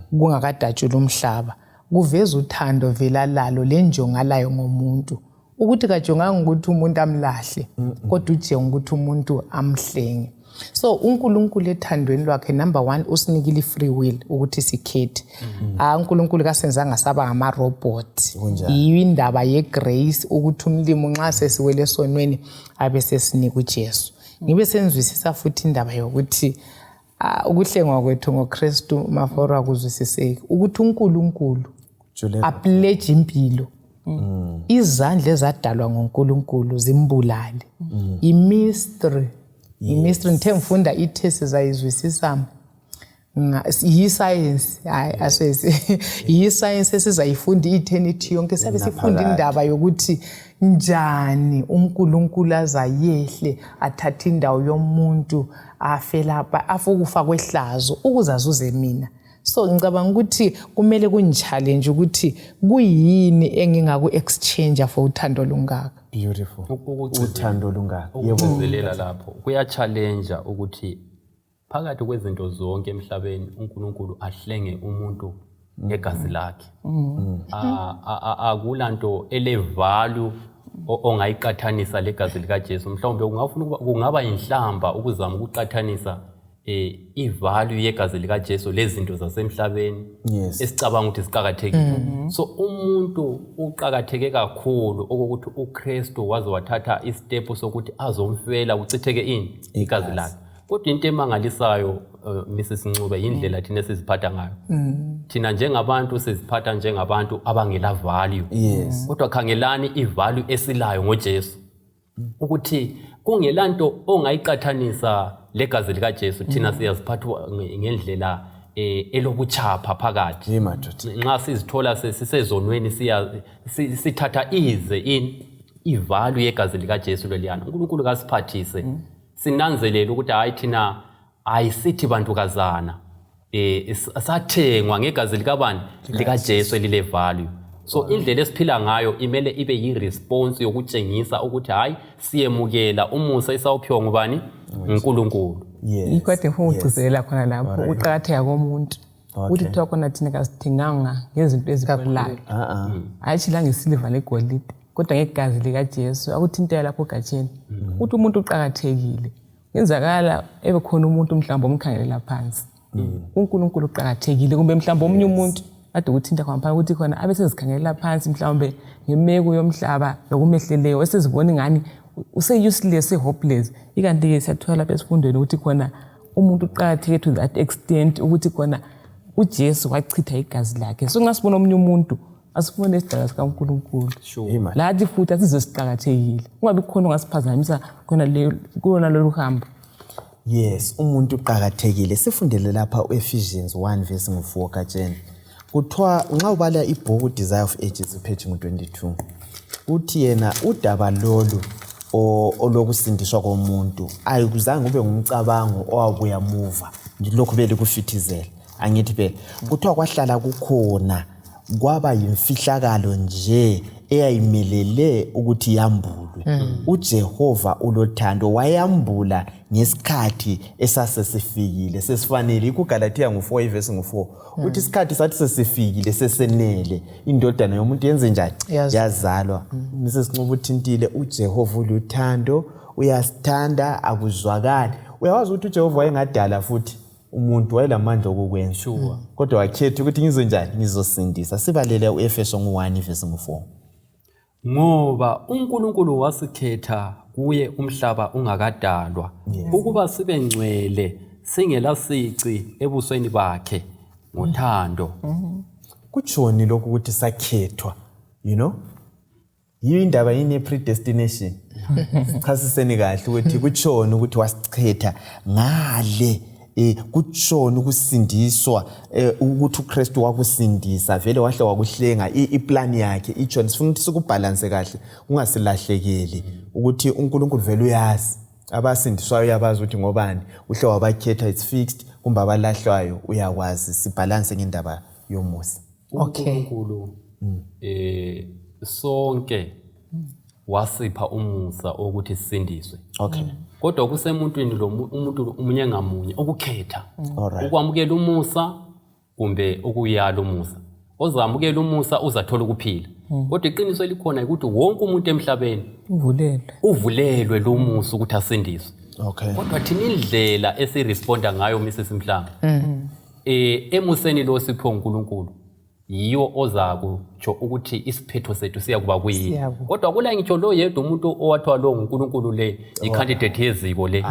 kungakadatshulwa umhlaba kuveza uthando vela lalo lenjongo layo ngomuntu, ukuthi kajonganga ukuthi umuntu amlahle, kodwa ujenga ukuthi umuntu amhlenge. So uNkulunkulu ethandweni lwakhe, number 1, usinikile i-free will ukuthi sikhethe. uNkulunkulu kasenzanga saba ngama-robot. Yiyo indaba ye-grace, ukuthi umlimi nxa sesiwele esonweni abe sesinika uJesu. Ngibe senzwisisa futhi indaba yokuthi ukuhlengwa kwethu ngoKristu, Maforo, akuzwisiseki ukuthi uNkulunkulu apledge impilo, izandla ezadalwa ngoNkulunkulu zimbulale. I-mystery, i-mystery. Ngithe ngifunda ithesi zayizwisisa yi-science, hayi asesi yi-science esizayifunda i-eternity yonke. Siyabe sifunda indaba yokuthi njani uNkulunkulu azayehle athathe indawo yomuntu afe lapha, afe ukufa kwehlazo ukuze azuze mina. So ngicabanga ukuthi kumele kungi-challenge ukuthi kuyini engingaku-exchange for uthando olungaka. Beautiful. Uthando olungaka. Ukugcizelela lapho kuya-challenge ukuthi phakathi kwezinto zonke emhlabeni uNkulunkulu ahlenge umuntu ngegazi lakhe. Akulanto ele-value ongayiqathanisa legazi likaJesu. Mhlawumbe ungafuna kungaba inhlamba ukuzama ukuqathanisa i-value yegazi likaJesu lezinto zasemhlabeni esicabanga ukuthi ziqakathekile. So umuntu uqakatheke kakhulu okokuthi uKristu waze wathatha istep sokuthi azomfela kuchitheke ini igazi lakhe. Kodwa into emangalisayo, Mrs Ncube, indlela thina esiziphatha ngayo. Thina njengabantu siziphatha njengabantu abangela value. Kodwa khangelani i-value esilayo ngoJesu. Ukuthi kungelanto ongayiqathanisa legazi likaJesu thina siyaziphatha ngendlela elokuchapha phakathi. Nxa sizithola sisezonweni sithatha ize ivalue yegazi likaJesu leliyana. uNkulunkulu kasiphathise sinanzelele ukuthi hayi thina ayisithi bantukazana, sathengwa ngegazi likabani? LikaJesu elile value. So indlela esiphila ngayo imele ibe yi-response yokutshengisa ukuthi hayi siyemukela umusa esawuphiwa ngubani? uNkulunkulu. Yikho kade ngifuna ukugcizelela khona lapho ukuqakatheka komuntu. Ukuthi kuthiwa khona thina kasithenganga ngezinto ezibolayo, hatshi la ngesiliva legolide, kodwa ngegazi likaJesu. Akuthintela lapho ogatsheni ukuthi umuntu uqakathekile. Ngenzakala ebekhona umuntu mhlawumbe omkhangelela phansi. uNkulunkulu uqakathekile, kumbe mhlawumbe omunye umuntu ade ukuthinta khona phansi ukuthi khona abe sezikhangelela phansi mhlawumbe ngemeko yomhlaba lokumehleleyo, esezibona ingani use-useless, hopeless. Ikanti-ke siyathola lapha esifundweni ukuthi khona umuntu uqakatheke to that extent ukuthi khona uJesu wachitha igazi lakhe. So nxa sibona omunye umuntu asifune isidalwa sikaNkulunkulu, lathi futhi asizwe siqakathekile, kungabi khona ongasiphazamisa khona kulona lolu hambo. Yes, umuntu uqakathekile. Sifundele lapha u-Ephesians 1 verse ngu-4 Gatsheni. Kuthiwa nxa ubala ibhuku Desire of Ages page ngu-22, uthi yena udaba lolu olokusindiswa komuntu ayikuzange kube ngumcabango owabuya muva lokhu belikufithizela. Angithi phela kuthiwa kwahlala kukhona, kwaba yimfihlakalo nje eyayimelele ukuthi yambulwe. uJehova ulothando wayambula ngesikhathi esasesifikile sesifanele. IkuGalathiya ngu-4 ivesi ngu-4 uthi isikhathi sathi sesifikile sesenele, indodana yomuntu yenze njani? Yazalwa. Mrs Ncube uthintile, uJehova uluthando, uyasithanda, akuzwakali. Uyawazi ukuthi uJehova wayengadala futhi umuntu, wayelamandla okukwenza, kodwa wakhetha ukuthi ngizonjani? Ngizosindisa. Sibalele u-Efeso ngu-1 ivesi ngu-4. Ngoba uNkulunkulu wasikhetha kuye umhlaba ungakadalwa, ukuba sibe ngcwele singelasici ebusweni bakhe ngothando. Kutshoni lokhu ukuthi sakhethwa? You know, yiyo indaba yini ye-predestination? Sichasiseni kahle ukuthi kutshoni ukuthi wasikhetha ngale, kutshoni ukusindiswa, ukuthi uKristu wakusindisa vele wahle wakuhlenga, iplani yakhe itshoni. Sifuna ukuthi sikubhalanse kahle kungasilahlekeli ukuthi uNkulunkulu vele uyazi abasindiswayo, uyabazi ukuthi ngobani, uhle wabakhetha, it's fixed, kumbe abalahlwayo uyakwazi. Sibhalanse ngendaba yomusa. uNkulunkulu sonke wasipha umusa ukuthi sisindiswe. Kodwa kusemuntwini lo umuntu umunye ngamunye ukukhetha ukwamukela umusa kumbe ukuyala umusa. Ozamukela umusa uzathola ukuphila. Kodwa iqiniso elikhona ukuthi wonke umuntu emhlabeni uvulelwe lo musa ukuthi asindiswe. Kodwa thina indlela esiresponda ngayo Mrs Mhlanga emuseni lo siphiwe uNkulunkulu yiwo ozakutsho ukuthi isiphetho sethu siyakuba kuyini. Kodwa kula ngitsho lo yedwa umuntu owathiwa lo nguNkulunkulu, le i-candidate yeziko le,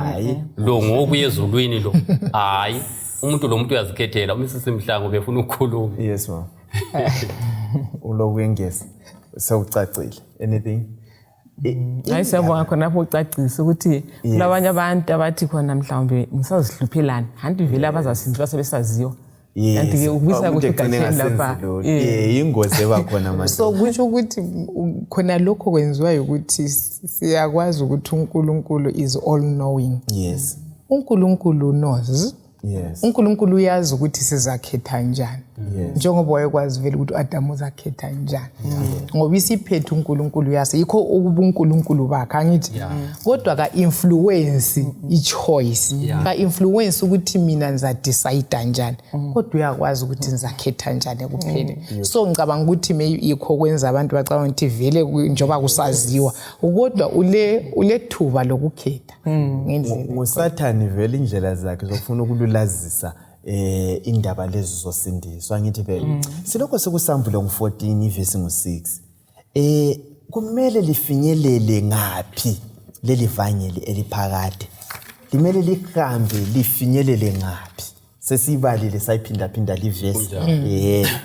lo ngokuya ezulwini lo. Hayi, umuntu lo muntu uyazikhethela. UMrs Mhlanga ubefuna ukukhuluma. Yes ma'am, ulokwengeza sewucacile, anything? Hayi, siyabonga khonapho ucacisa ukuthi kulabanye abantu abathi khona mhlawumbe ngisazihluphelani, hanti vele abazasindiswa sebesaziwa. Kanti-ke ukubuyisa kuhle Umuntu egcine ugatsheni lapha. engasenzi lutho. Ingozi eba khona manje. So kusho ukuthi khona lokho kwenziwa ukuthi siyakwazi ukuthi uNkulunkulu is all knowing. uNkulunkulu knows. uNkulunkulu uyazi ukuthi sizakhetha njani. Njengoba wayekwazi vele ukuthi uAdamu uzakhetha njani. Ngoba isiphethu uNkulunkulu uyazi, yikho ukuba uNkulunkulu bakhe, angithi. Kodwa ka influence i-choice. Ka influence ukuthi mina ngizadecide njani. Kodwa uyakwazi ukuthi ngizakhetha njani kuphela. So ngicabanga ukuthi maybe yikho kwenza abantu bacabanga ukuthi vele njengoba kusaziwa, kodwa ule ulethuba lokukhetha ngendlela. Ngusathani vele, indlela zakhe zokufuna ukululazisa indaba lezi zosindiswa. Ngithi phela silokho sekusambulo ngu-14 ivesi ngu-6, kumele lifinyelele ngaphi leli vangeli eliphakade? Limele lihambe lifinyelele ngaphi? Sesiyibalile sayiphindaphinda livesi.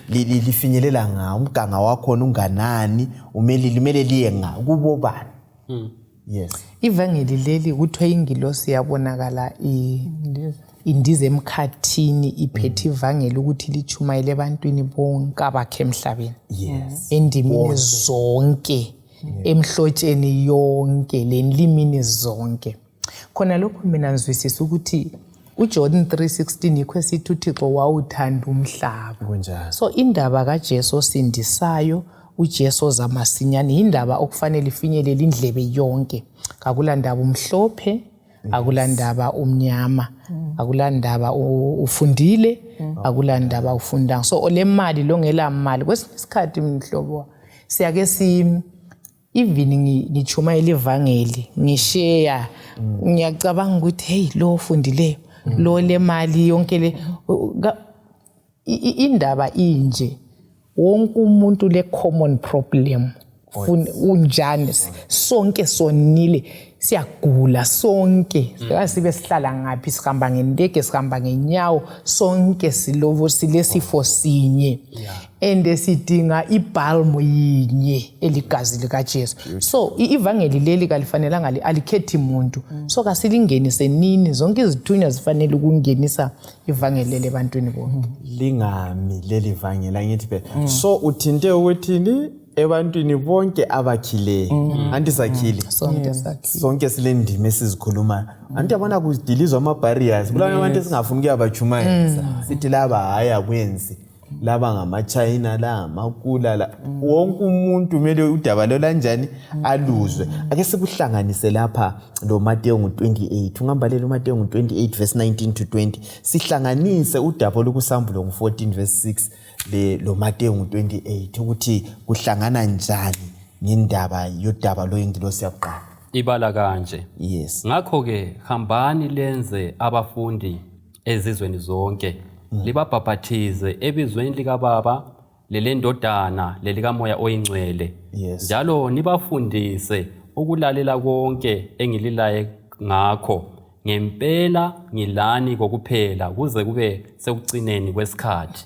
Lifinyelela nga umganga wakhona unganani? Umele limele liye nga kubo bani? Yes. Ivangeli leli kuthiwa ingilosi yabonakala indiza emkhathini iphethe ivangeli ukuthi lichumayele ebantwini bonke abakhe emhlabeni. Yes. Endimini zonke, emhlotsheni yonke, lenlimini zonke. Khona lokhu mina ngizwisisa ukuthi uJohn 3:16 yikho esithi uThixo wawuthanda umhlaba. Kunjalo. So indaba kaJesu osindisayo, uJesu oza masinyane, yindaba okufanele ifinyelele indlebe yonke. Akulandaba umhlophe, akulandaba umnyama, akulandaba ufundile, akulandaba ufundanga. So olemali longela mali, kwesinye isikhathi mhlobo siyake si even ngichumayela ivangeli, ngisheya, ngiyacabanga ukuthi hey, lo ofundileyo, lo lemali yonke le indaba inje, wonke umuntu le common problem. Unjani, sonke sonile, siyagula sonke, sibe sihlala ngaphi, sihamba ngendege, sihamba ngenyawo, sonke silovo silesifo sinye, and sidinga ibhalmu yinye eligazi likaJesu. So ivangeli leli kalifanelanga, alikhethi muntu. So kasilingenise nini, zonke izithunywa zifanele ukungenisa ivangeli leli ebantwini bonke. Lingami leli vangeli, angithi phela. So uthinte ukuthini ebantwini bonke abakhileyo? Anti sakhile? Sonke sakhile. Sonke silendima esizikhulumayo. Anti yabona kudilizwa ama-barriers. Kulabanye abantu esingafuni ukuyabatshumayeza, sithi laba hhayi akwenzi, laba ngamaChina, la ngamakula, la wonke umuntu kumele udaba lo lanjani aluzwe. Ake sikuhlanganise lapha lo Mateyu ngu-28. Ungambalela uMateyu ngu-28 verse 19 to 20, sihlanganise udaba olukusambulo ngu-14 verse 6 le lo Mateyu ngu-28, ukuthi kuhlangana njani ngendaba yodaba loyingilosi yakuqala. Ibala kanje. Yes. Ngakho-ke hambani lenze abafundi ezizweni zonke, libabhaphathize ebizweni likaBaba lelendodana lelikaMoya oyiNgcwele. Yes. Njalo nibafundise ukulalela konke engililaye ngakho. Ngempela ngilani kokuphela kuze kube sekucineni kwesikhathi.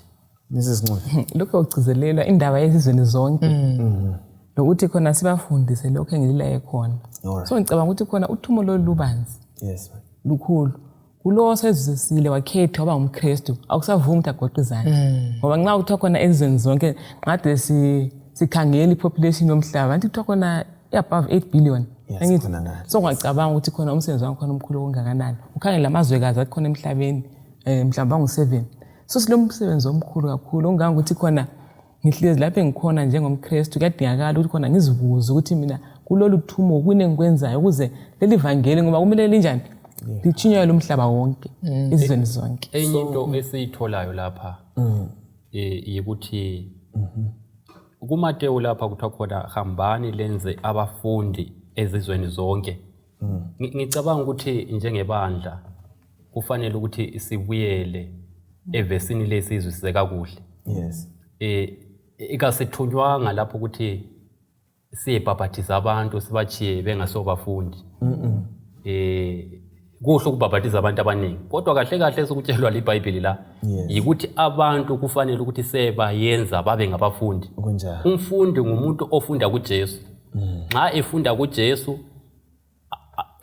Mrs. Ncube. Lokho kugcizelelwa indaba yezizweni zonke. Nokuthi khona sibafundise lokho engililaye khona. So ngicabanga ukuthi khona uthumo lolu lubanzi. Yes. Lukhulu. Kulowo osezwisisile wakhetha waba ngumKristu, akusavumi ukuthi agoqe izandla. Ngoba nxa kuthiwa khona ezizweni zonke, nxade sikhangela i-population yomhlaba, anti kuthiwa khona i-above 8 billion. Yes, Angithi? khona ngale. So ungacabanga ukuthi khona umsebenzi wangikhona omkhulu okungakanani. Ukhangele lamazwekazi akhona emhlabeni, mhlawumbe angu-7. So silomsebenzi omkhulu kakhulu, okungangokuthi khona ngihlezi lapho engikhona njengomKristu, kuyadingakala ukuthi khona ngizibuze ukuthi mina kulolu thumo kuyini engikwenzayo ukuze leli vangeli, ngoba kumele linjani litshinyelwe umhlaba wonke, izizweni zonke. Enye into esiyitholayo lapha yikuthi kuMateyu lapha kuthiwa khona hambani lenze abafundi ezizweni zonke. Ngicabanga ukuthi njengebandla kufanele ukuthi sibuyele evesini lesizwisise kakuhle. Yes. Ikasithunywanga lapho ukuthi siyebhabhathiza abantu sibachiye bengasobafundi. Kuhle ukubhabhathiza abantu abaningi, kodwa kahle kahle sikutshelwa liBhayibheli la yikuthi abantu kufanele ukuthi sebayenza babe ngabafundi. Kunjalo. Umfundi ngumuntu ofunda kuJesu. Nxa efunda kuJesu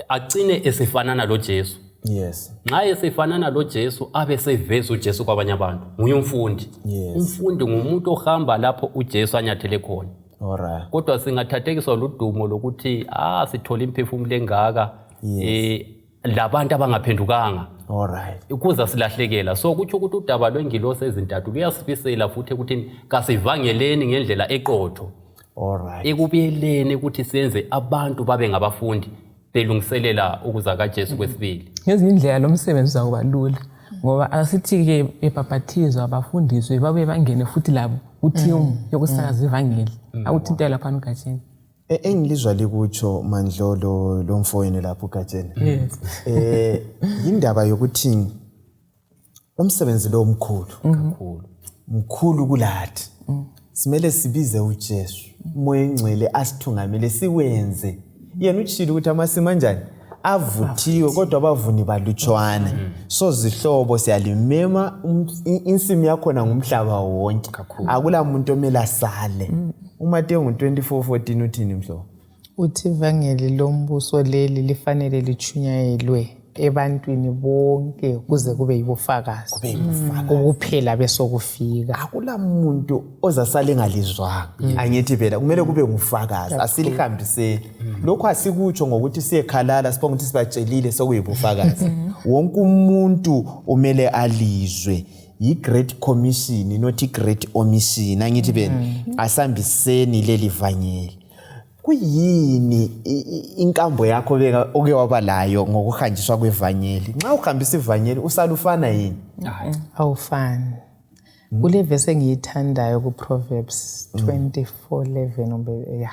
acine esefanana loJesu. Yes. Nxa esefanana loJesu abe seveza uJesu kwabanye abantu. Nguye umfundi. Yes. Umfundi ngumuntu ohamba lapho uJesu anyathele khona. Alright. Kodwa singathathekiswa ludumo lokuthi sithola imphefumulo engaka, Yes. labantu abangaphendukanga. Alright. Ukuze silahlekela. So kutsho ukuthi udaba lwengilosi ezintathu luyasifisela futhi ukuthi kasivangeleni ngendlela eqotho. Alright. Ekubuyeleni ukuthi senze abantu babe ngabafundi belungiselela ukuza kaJesu kwesibili. Ngezinye indlela lo msebenzi uzakuba lula, ngoba asithi-ke bebhabhathizwa bafundiswe babuye bangene futhi labo kuthimu yokusakaza ivangeli. Akuthintela laphana uGatsheni. Engilizwa likutsho Mandlolo lomfowenu lapho uGatsheni. Yes. Indaba yokuthi umsebenzi lo mkhulu kakhulu. Mkhulu kulathi. Simele sibize uJesu, uMoya oNgcwele asithungamele siwenze. Yena utshilo ukuthi amasimi anjani avuthiwe kodwa abavuni balutshwana. So zihlobo siyalimema, insimu yakhona ngumhlaba wonke. Kakhulu. Akula muntu omele asale. uMateyu ngu-24:14 uthini mhlobo? Uthi ivangeli lombuso leli lifanele litshunyayelwe ebantwini bonke kuze kube yibufakazi. Kube yibufakazi. Ukuphela besokufika. Akula muntu ozasala engalizwanga. Angithi phela kumele kube ngufakazi, asilihambiseni. Lokhu asikutsho ngokuthi siyekhalala sibonga ukuthi sibatshelile sokuyibufakazi. Wonke umuntu umele alizwe. Yi-Great Commission, not i-Great Omission. Angithi phela asihambiseni leli vangeli. Kuyini inkambo yakho beka oke waba layo ngokuhanjiswa kwevangeli? Nxa uhambisa ivangeli usalufana yini? Awufani. Kule verse engiyithandayo ku-Proverbs 24:11 kumbe ya.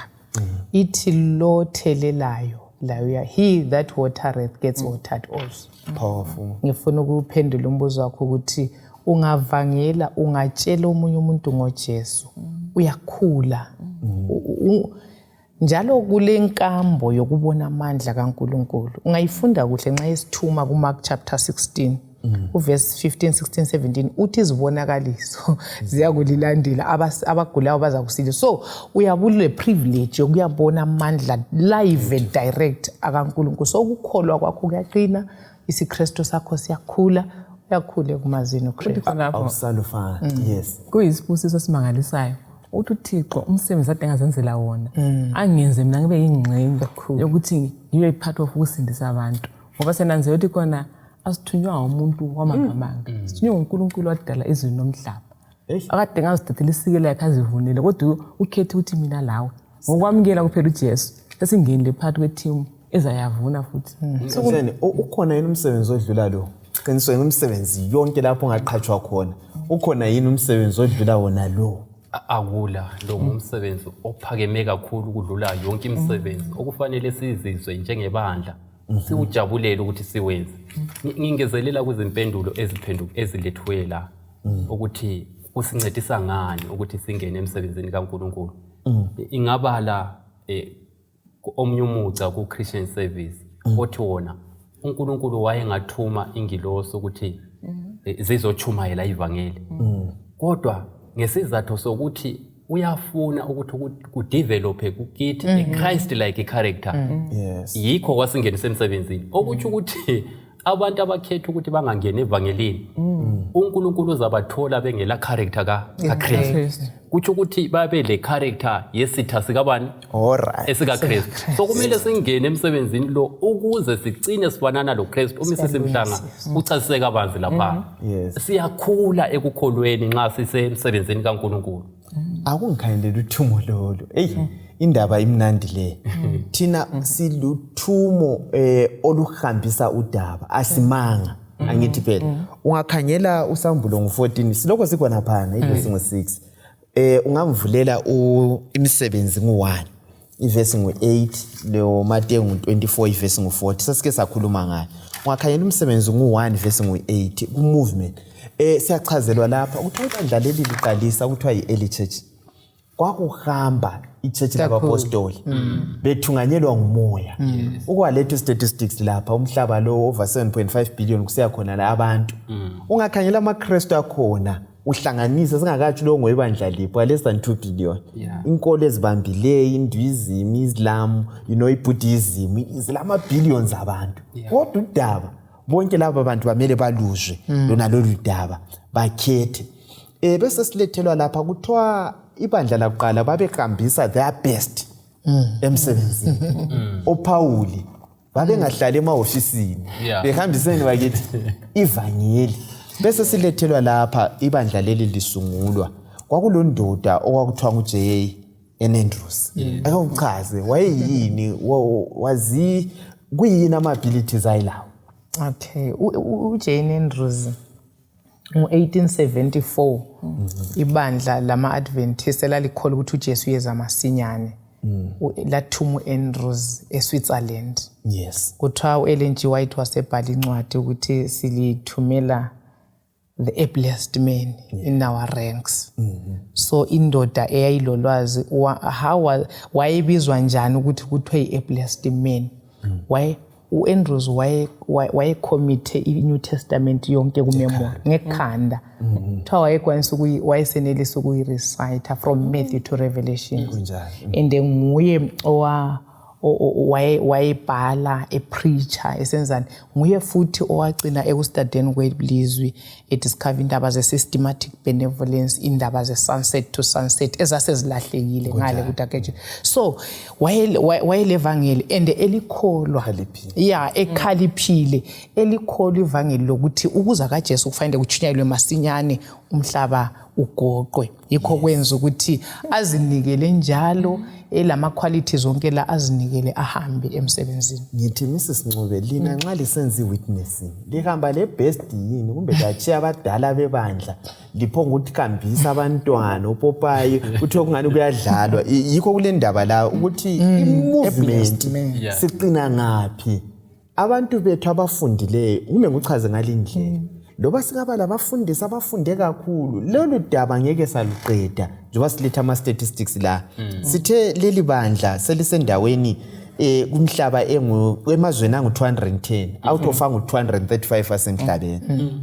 Ithi lo thelelayo layo, he that watereth gets watered also. Powerful. Ngifuna ukuphendula umbuzo wakho ukuthi ungavangela, ungatshela omunye umuntu ngoJesu, uyakhula. Njalo kule nkambo yokubona amandla kaNkuluNkulu ungayifunda kuhle nxa isithuma kuMark chapter 16 uverse 15 16 17, uthi izibonakaliso ziyakulilandela, abagulayo bazakusila. So uyabule privilege yokuyabona amandla live and direct akaNkuluNkulu. So ukukholwa kwakho kuyaqina, isiKristu sakho siyakhula, uyakhula ekumazini uKristu. Khonapho Awusalufana. Yes. Kuyisibusiso esimangalisayo uthi uThixo umsebenzi ade engazenzela wona angenze mina ngibe yingxenye yokuthi ngibe part of ukusindisa abantu, ngoba senanzela ukuthi khona asithunywa ngumuntu wamangamanga, sithunywe nguNkulunkulu wadala izulu nomhlaba. Eish. Akade ngazithathela isikela yakhe azivunile, kodwa ukhethe ukuthi mina lawe ngokwamukela kuphela uJesu sesingenile phakathi kwe-team ezayavuna futhi. Senzeni, ukhona yini umsebenzi odlula lo? Qinisweni, umsebenzi yonke lapho ongaqhatshwa khona, ukhona yini umsebenzi odlula wona lo? Akula. Lo ngumsebenzi ophakeme kakhulu ukudlula yonke imisebenzi okufanele sizizwe njengebandla siwujabulele ukuthi siwenze. Ngingezelela kwizimpendulo ezilethiwe la ukuthi kusincedisa ngani ukuthi singene emsebenzini kaNkuluNkulu. Ingabala omunye umugca ku-Christian Service othi wona uNkulunkulu wayengathuma ingilosi ukuthi zizochumayela ivangeli, kodwa ngesizathu sokuthi uyafuna ukuthi kudevelophe kukithi a Christ like character, yikho kwasingenisa emsebenzini, okutsho ukuthi abantu abakhetha ukuthi bangangeni evangelini, uNkulunkulu uzabathola bengela character kaKristu. Kutsho ukuthi babe le character yesitha sikabani? EsikaKristu. So kumele singene emsebenzini lo ukuze sicine sifanana loKristu. UMrs Mhlanga uchasise kabanzi lapha. Siyakhula ekukholweni nxa sisemsebenzini kaNkulunkulu. Akungikhangelela uthumo lolu. Eyi, indaba imnandi le. Thina siluthumo oluhambisa udaba, asimanga. Angithi phela ungakhangela usambulo ngu-14, silokho sikhona phana ivesi ngu-6. Ungamvulela imisebenzi ngu-1 ivesi ngu-8, leyo Mateyu ngu-24 ivesi ngu-40, sesike sakhuluma ngayo. Ungakhangela umsebenzi ngu-1 ivesi ngu-8 ku-movement, siyachazelwa lapha kuthiwa ibandla leli liqalisa kuthiwa yi-early church, kwakuhamba i-church labapostoli bethunganyelwa ngumoya. Ukwaletha statistics lapha, umhlaba lo over 7.5 billion kusiya khona la abantu, ungakhangela amaKristu akhona uhlanganise, singakatsho lo ngoibandla lipho, less than 2 billion. Inkolo ezibambileyo, Hinduism, Islam, iBuddhism, zilama billions abantu, kodwa udaba bonke laba bantu bamele baluzwe lona lolu daba, bakhethe. Bese silethelwa lapha kuthiwa ibandla lakuqala babehambisa their best emsebenzini. OPawuli babengahlali emahofisini, behambiseni bakithi ivangeli. Bese silethelwa lapha ibandla leli lisungulwa, kwakulondoda okwakuthiwa nguJ N Andrews. Ake uchaze wayeyini, wazi kuyini ama-abilities ayilawo? Okay, uJane Andrews ngo-1874, ibandla lama-Adventist elalikholwa ukuthi uJesu uyeza masinyane, lathuma u-Andrews eSwitzerland. Kuthiwa u-Ellen G White wasebhala incwadi ukuthi silithumela the ablest man in our ranks. So indoda eyayilolwazi, wayebizwa njani ukuthi kuthiwe i-ablest man? Waye u-Andrews wayecommit i-New Testament yonke kumemory ngekhanda. Kuthiwa wayekwanisa wayesenelisa ukuyi-recite from Matthew to Revelation. Kunjalo. And nguye Wayebhala, epreacher, esenzani. Nguye futhi owagcina ekustadeni kwelizwi, ediscover indaba ze-systematic benevolence, indaba ze-sunset to sunset ezasezilahlekile ngale ku-Dark Ages. So wayelevangeli and elikholwa, ya, ekhaliphile, elikholwa ivangeli lokuthi ukuza kaJesu kufanele kutshunyayelwe masinyane, umhlaba ugoqwe. Yikho kwenza ukuthi azinikele njalo, elama-qualities zonke la, azinikele ahambe emsebenzini. Ngithi, Mrs Ncube, lina nxa lisenza i-witnessing, lihamba le-best yini, kumbe latshiya abadala bebandla, liphonga ukuthi hambisa abantwana opopayi, kuthiwe kungani kuyadlalwa? Yikho kule ndaba la ukuthi i-movement siqina ngaphi, abantu bethu abafundileyo. Kumbe ngikuchaze ngalindlela, loba singaba labafundisi abafunde kakhulu, lolu daba ngeke saluqeda. Njengoba siletha ama-statistics la, sithe leli bandla selisendaweni kumhlaba engu emazweni angu-210 out of angu-235 asemhlabeni.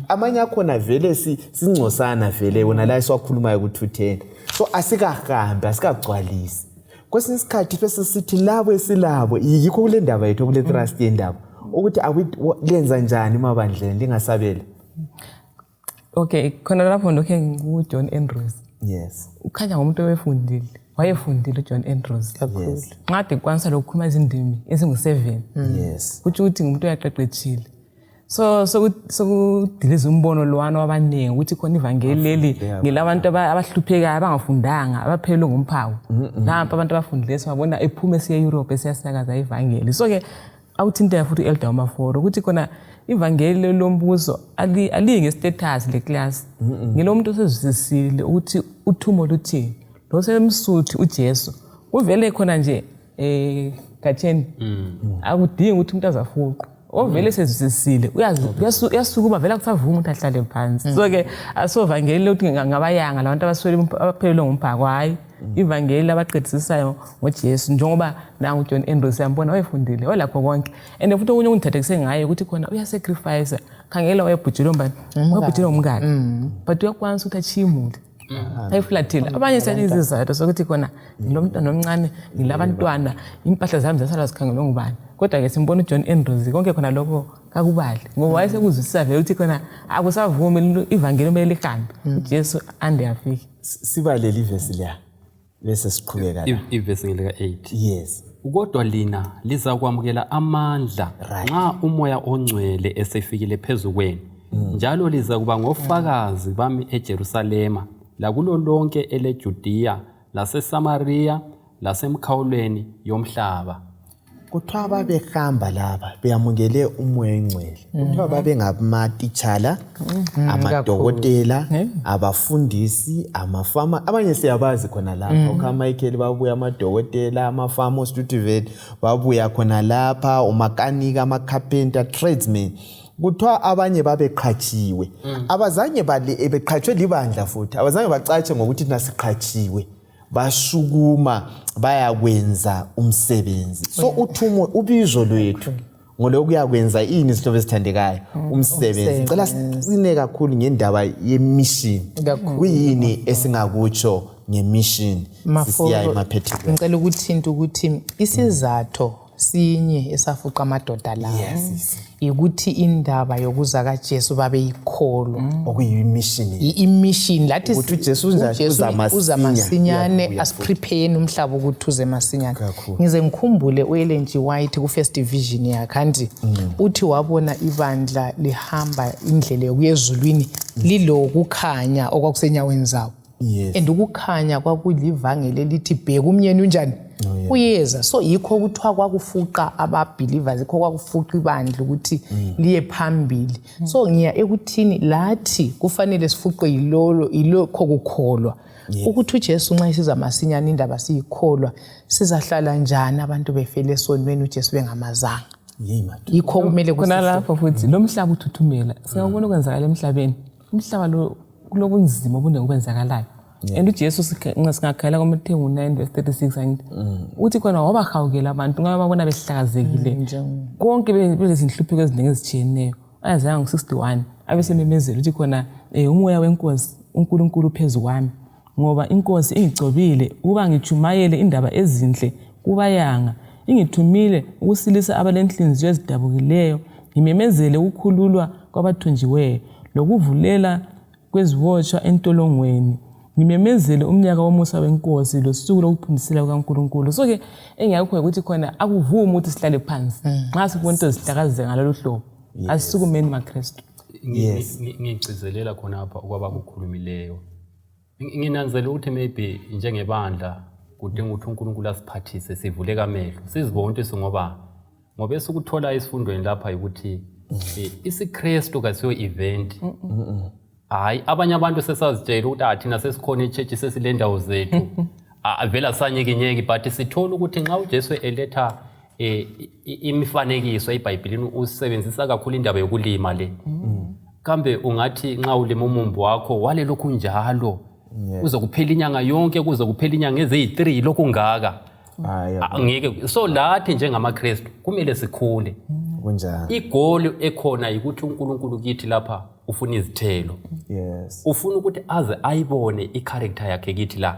Amanye akhona vele singcosana vele wona la esiwakhulumayo ku-210, so asikahambi, asikagcwalisi. Kwesinye isikhathi bese sithi labo esilabo, yikho kule ndaba yethu, kule thrust yendaba ukuthi lenza njani emabandleni lingasabela. Okay, khona lapho ndokhe nguJohn Andrews. Ukhanya ngumuntu owefundile, wayefundile uJohn Andrews. Nxa ekwanisa lokukhuluma izindimi ezingu-7, kutsho ukuthi ngumuntu oyaqeqetshile. So sokudiliza umbono lwana wabaningi ukuthi khona ivangeli leli ngelabantu abahluphekayo, abangafundanga, abaphelelwe ngumphako. Nampa abantu abafundileyo sibabona ephuma esiya e-Europe esiyasakaza ivangeli. So-ke awuthinteka futhi u-Elder Maforo ukuthi khona ivangeli lombuso aliyi nge-status le-class, ngilo muntu osezwisisile ukuthi uthumo luthini, lo semsuthi uJesu kuvele khona nje gatsheni. Akudingi ukuthi umuntu azafuqwe, ovele sezwisisile uyasukuma vele, akusavuma ukuthi ahlale phansi. So-ke asovangeli lokuthi ngabayanga labantu abaswele, abaphelelwe ngumphako, hhayi, ivangeli abaqedisisayo ngoJesu, njengoba nangu uJohn Andrews siyambona, wayefundile, walakho konke. And futhi okunye okungithathekise ngaye ukuthi khona uyasacrifice. Khangela, wayebhujelwe mbani? Wayebhujelwe ngumkakhe, but uyakwanisa ukuthi atshiye imuli ayifulathile. Abanye siyathi izizathu sokuthi khona ngilomntwana omncane, ngilabantwana, impahla zami zasala zikhangelwe ngubani? Kodwa-ke simbona uJohn Andrews, konke khona lokho kakubali, ngoba wayesekuzwisisa vele ukuthi khona akusavumi, ivangeli kumele lihambe, uJesu ande afike. Sibalele ivesi leya bese siqhubeka la. Ivesi ngelika-8. Yes. Kodwa lina lizakwamukela amandla nxa uMoya oNgcwele esefikile phezu kwenu, njalo lizakuba ngofakazi bami eJerusalema lakulo lonke eleJudiya laseSamariya lasemkhawulweni yomhlaba. Kuthiwa babehamba laba beyamukele uMoya oNgcwele, kuthiwa babengamatitshala, amadokotela, abafundisi, amafama. Abanye siyabazi khona lapha, uKamichael babuya, amadokotela, amafama, oStudivet babuya khona lapha, umakanika, amacarpenter, tradesmen. Kuthiwa abanye babeqhatshiwe, abazange beqhatshwe libandla, futhi abazange bacatshe ngokuthi thina siqhatshiwe. Basukuma bayakwenza umsebenzi. So uthumo, ubizo lwethu ngolokuyakwenza ini, zihlobo ezithandekayo? Umsebenzi. Cela sicine kakhulu ngendaba yemission. Kuyini esingakutsho ngemission sisiya emaphethelweni? Ngicela ukuthinta ukuthi isizatho sinye esafuqa amadoda lawo ukuthi indaba yokuza kaJesu babeyikholwa. Okuyimission. I-mission lathi. Ukuthi uJesu uza masinya. Uza masinyane. Uyabuya. Asiprepare umhlaba ukuthi uze masinyane. Kakhulu. Ngize ngikhumbule u-Ellen G White ku-first vision yakhe, anti uthi wabona ibandla lihamba indlela yokuya ezulwini lilokukhanya okwakusenyaweni zabo. And ukukhanya kwakulivangeli elithi bheka umnyeni unjani, uyeza. So yikho kuthiwa kwakufuqa aba-believers, yikho kwakufuqa ibandla ukuthi liye phambili. So ngiya ekuthini lathi kufanele sifuqwe yilolo, yilokho kukholwa ukuthi uJesu nxa esiza masinyane, indaba siyikholwa, sizahlala njani abantu befele esonweni, uJesu bengamazanga? Yeyi madoda. Yikho kumele khona kusifuqe. Lapho futhi lo mhlaba uthuthumela, singabona okwenzakala emhlabeni. Umhlaba lo kulobunzima obuningi okwenzakalayo, and uJesu nxa singakhangela kuMathewu 9 verse 36, angithi uthi khona wabahawukela abantu ngabe babona behlakazekile konke, belezinhlupheko eziningi ezitshiyeneyo. Ayazanga ngo-61 abesememezela ukuthi khona umoya wenkosi uNkulunkulu phezu kwami, ngoba inkosi ingigcobile ukuba ngitshumayele indaba ezinhle kubayanga. Ingithumile ukusilisa abalenhliziyo ezidabukileyo, ngimemezele ukukhululwa kwabathunjiweyo, lokuvulela kwezibotshwa entolongweni, ngimemezele umnyaka womusa wenkosi losuku lokuphindisela kukaNkulunkulu. So ke engiyakho ukuthi khona akuvumi ukuthi sihlale phansi nxa sibona into zihlakazeka ngalolu hlobo. Asisukumeni maKristu. Ngigcizelela khonapha okwabakukhulumileyo. Nginanzela ukuthi maybe njengebandla kudinga ukuthi uNkulunkulu asiphathise sivuleke amehlo sizibone ukuthi singoba ngoba esikuthola esifundweni lapha ukuthi isiKristu kasiyo event. Hayi, abanye abantu sesazitshela ukuthi ah thina sesikhona e-church, sesilendawo zethu, vele asanyikinyeki, but sithola ukuthi nxa uJesu eletha imifanekiso eBhayibhelini usebenzisa kakhulu indaba yokulima le. Kambe ungathi nxa ulima umumbu wakho wale lokhu njalo kuze kuphela inyanga yonke, kuze kuphela inyanga eziyi-3 lokhu ngaka, ngeke. So lathi njengamaKristu kumele sikhule. Kunjalo. Igoli ekhona yikuthi uNkulunkulu kithi lapha ufuna izithelo. Ufuna ukuthi aze ayibone i-character yakhe kithi la.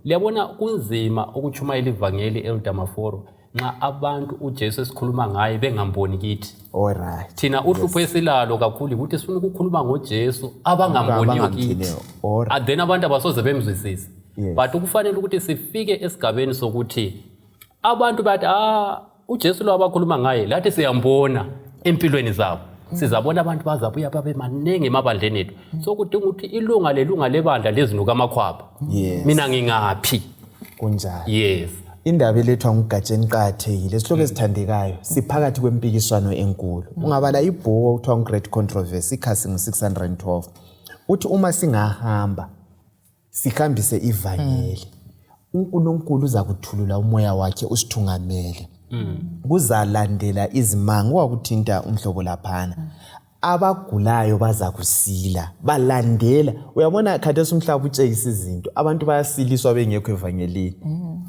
Liyabona kunzima ukutshumayela ivangeli, Elder Maforo, nxa abantu uJesu esikhuluma ngaye bengamboni kithi. Alright. Thina uhlupho esilalo kakhulu ukuthi sifuna ukukhuluma ngoJesu abangamboniyo kithi. Alright. Then abantu abasoze bemzwisise. But kufanele ukuthi sifike esigabeni sokuthi abantu bathi uJesu lo abakhuluma ngaye lathi siyambona empilweni zabo. Sizabona abantu bazabuya babe maningi emabandleni ethu. So kudinga ukuthi ilunga lelunga lebandla lezinuka amakhwapha. Mina ngingaphi? Kunjalo. Yes. Indaba elethwa nguGatsheni iqakathekile. Isihloko esithandekayo siphakathi kwempikiswano enkulu. Ungabala ibhuku okuthiwa ngu-Great Controversy, ikhasi ngu-612. Uthi uma singahamba sihambise ivangeli, uNkulunkulu uzakuthulula umoya wakhe usithungamele. Kuzalandela izimanga okwakuthinta umhlobo laphana. Abagulayo bazakusila, balandela. Uyabona khathesi umhlaba utshengisa izinto, abantu bayasiliswa bengekho evangelini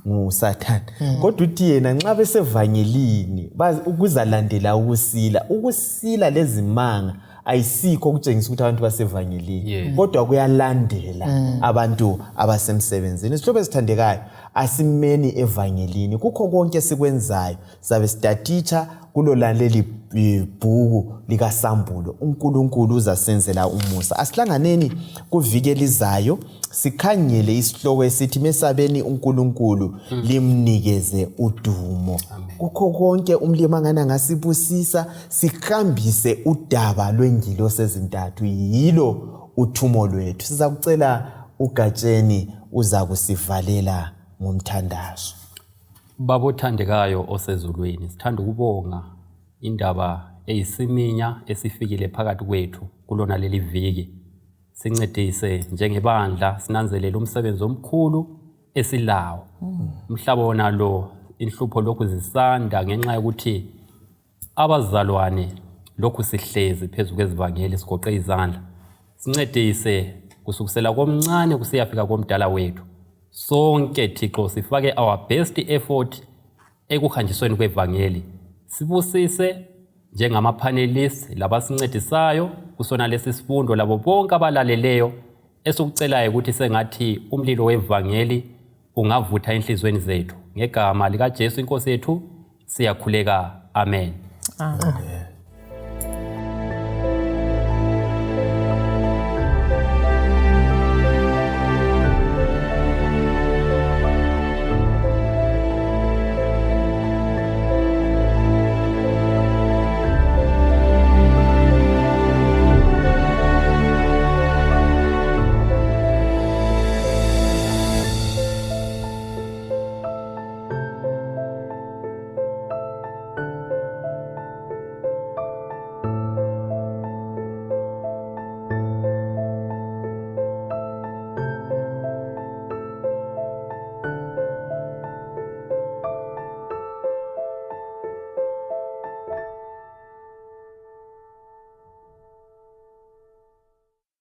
nguSathane. Kodwa uthi yena nxa besevangelini kuzalandela ukusila. Ukusila lezimanga ayisikho okutshengisa ukuthi abantu basevangelini, kodwa kuyalandela abantu abasemsebenzini. Isihlobo esithandekayo, asimeni evangelini kukho konke esikwenzayo. Sabe sitatitsha kulo leli bhuku likaSambulo. uNkulunkulu uzasenzela umusa. Asihlanganeni kuviki elizayo sikhangele isihloko esithi mesabeni uNkulunkulu limnikeze udumo. Kukho konke umlimi angani angasibusisa sikhambise udaba lwengilosi ezintathu, yilo uthumo lwethu. Sizakucela uGatsheni uzakusivalela ngomthandazo. Baba othandekayo osezulwini, sithanda ukubonga indaba eyisiminya esifikile phakathi kwethu kulona leli viki. Sincedise njengebandla sinanzelele umsebenzi omkhulu esilawo. Umhlaba wona lo inhlupho lokhu zisanda ngenxa yokuthi abazalwane lokhu sihlezi phezu kwezivangeli sigoqe izandla. Sincedise kusukisela komncane kusiyafika komdala wethu. Sonke Thixo sifake our best effort ekuhanjisweni kwevangeli. Sibusise njengama-panelists labasincedisayo kusona lesi sifundo, labo bonke abalaleleyo. Esikucelayo ukuthi sengathi umlilo wevangeli ungavutha enhliziyweni zethu. Ngegama likaJesu inkosi yethu siyakhuleka, amen. Amen.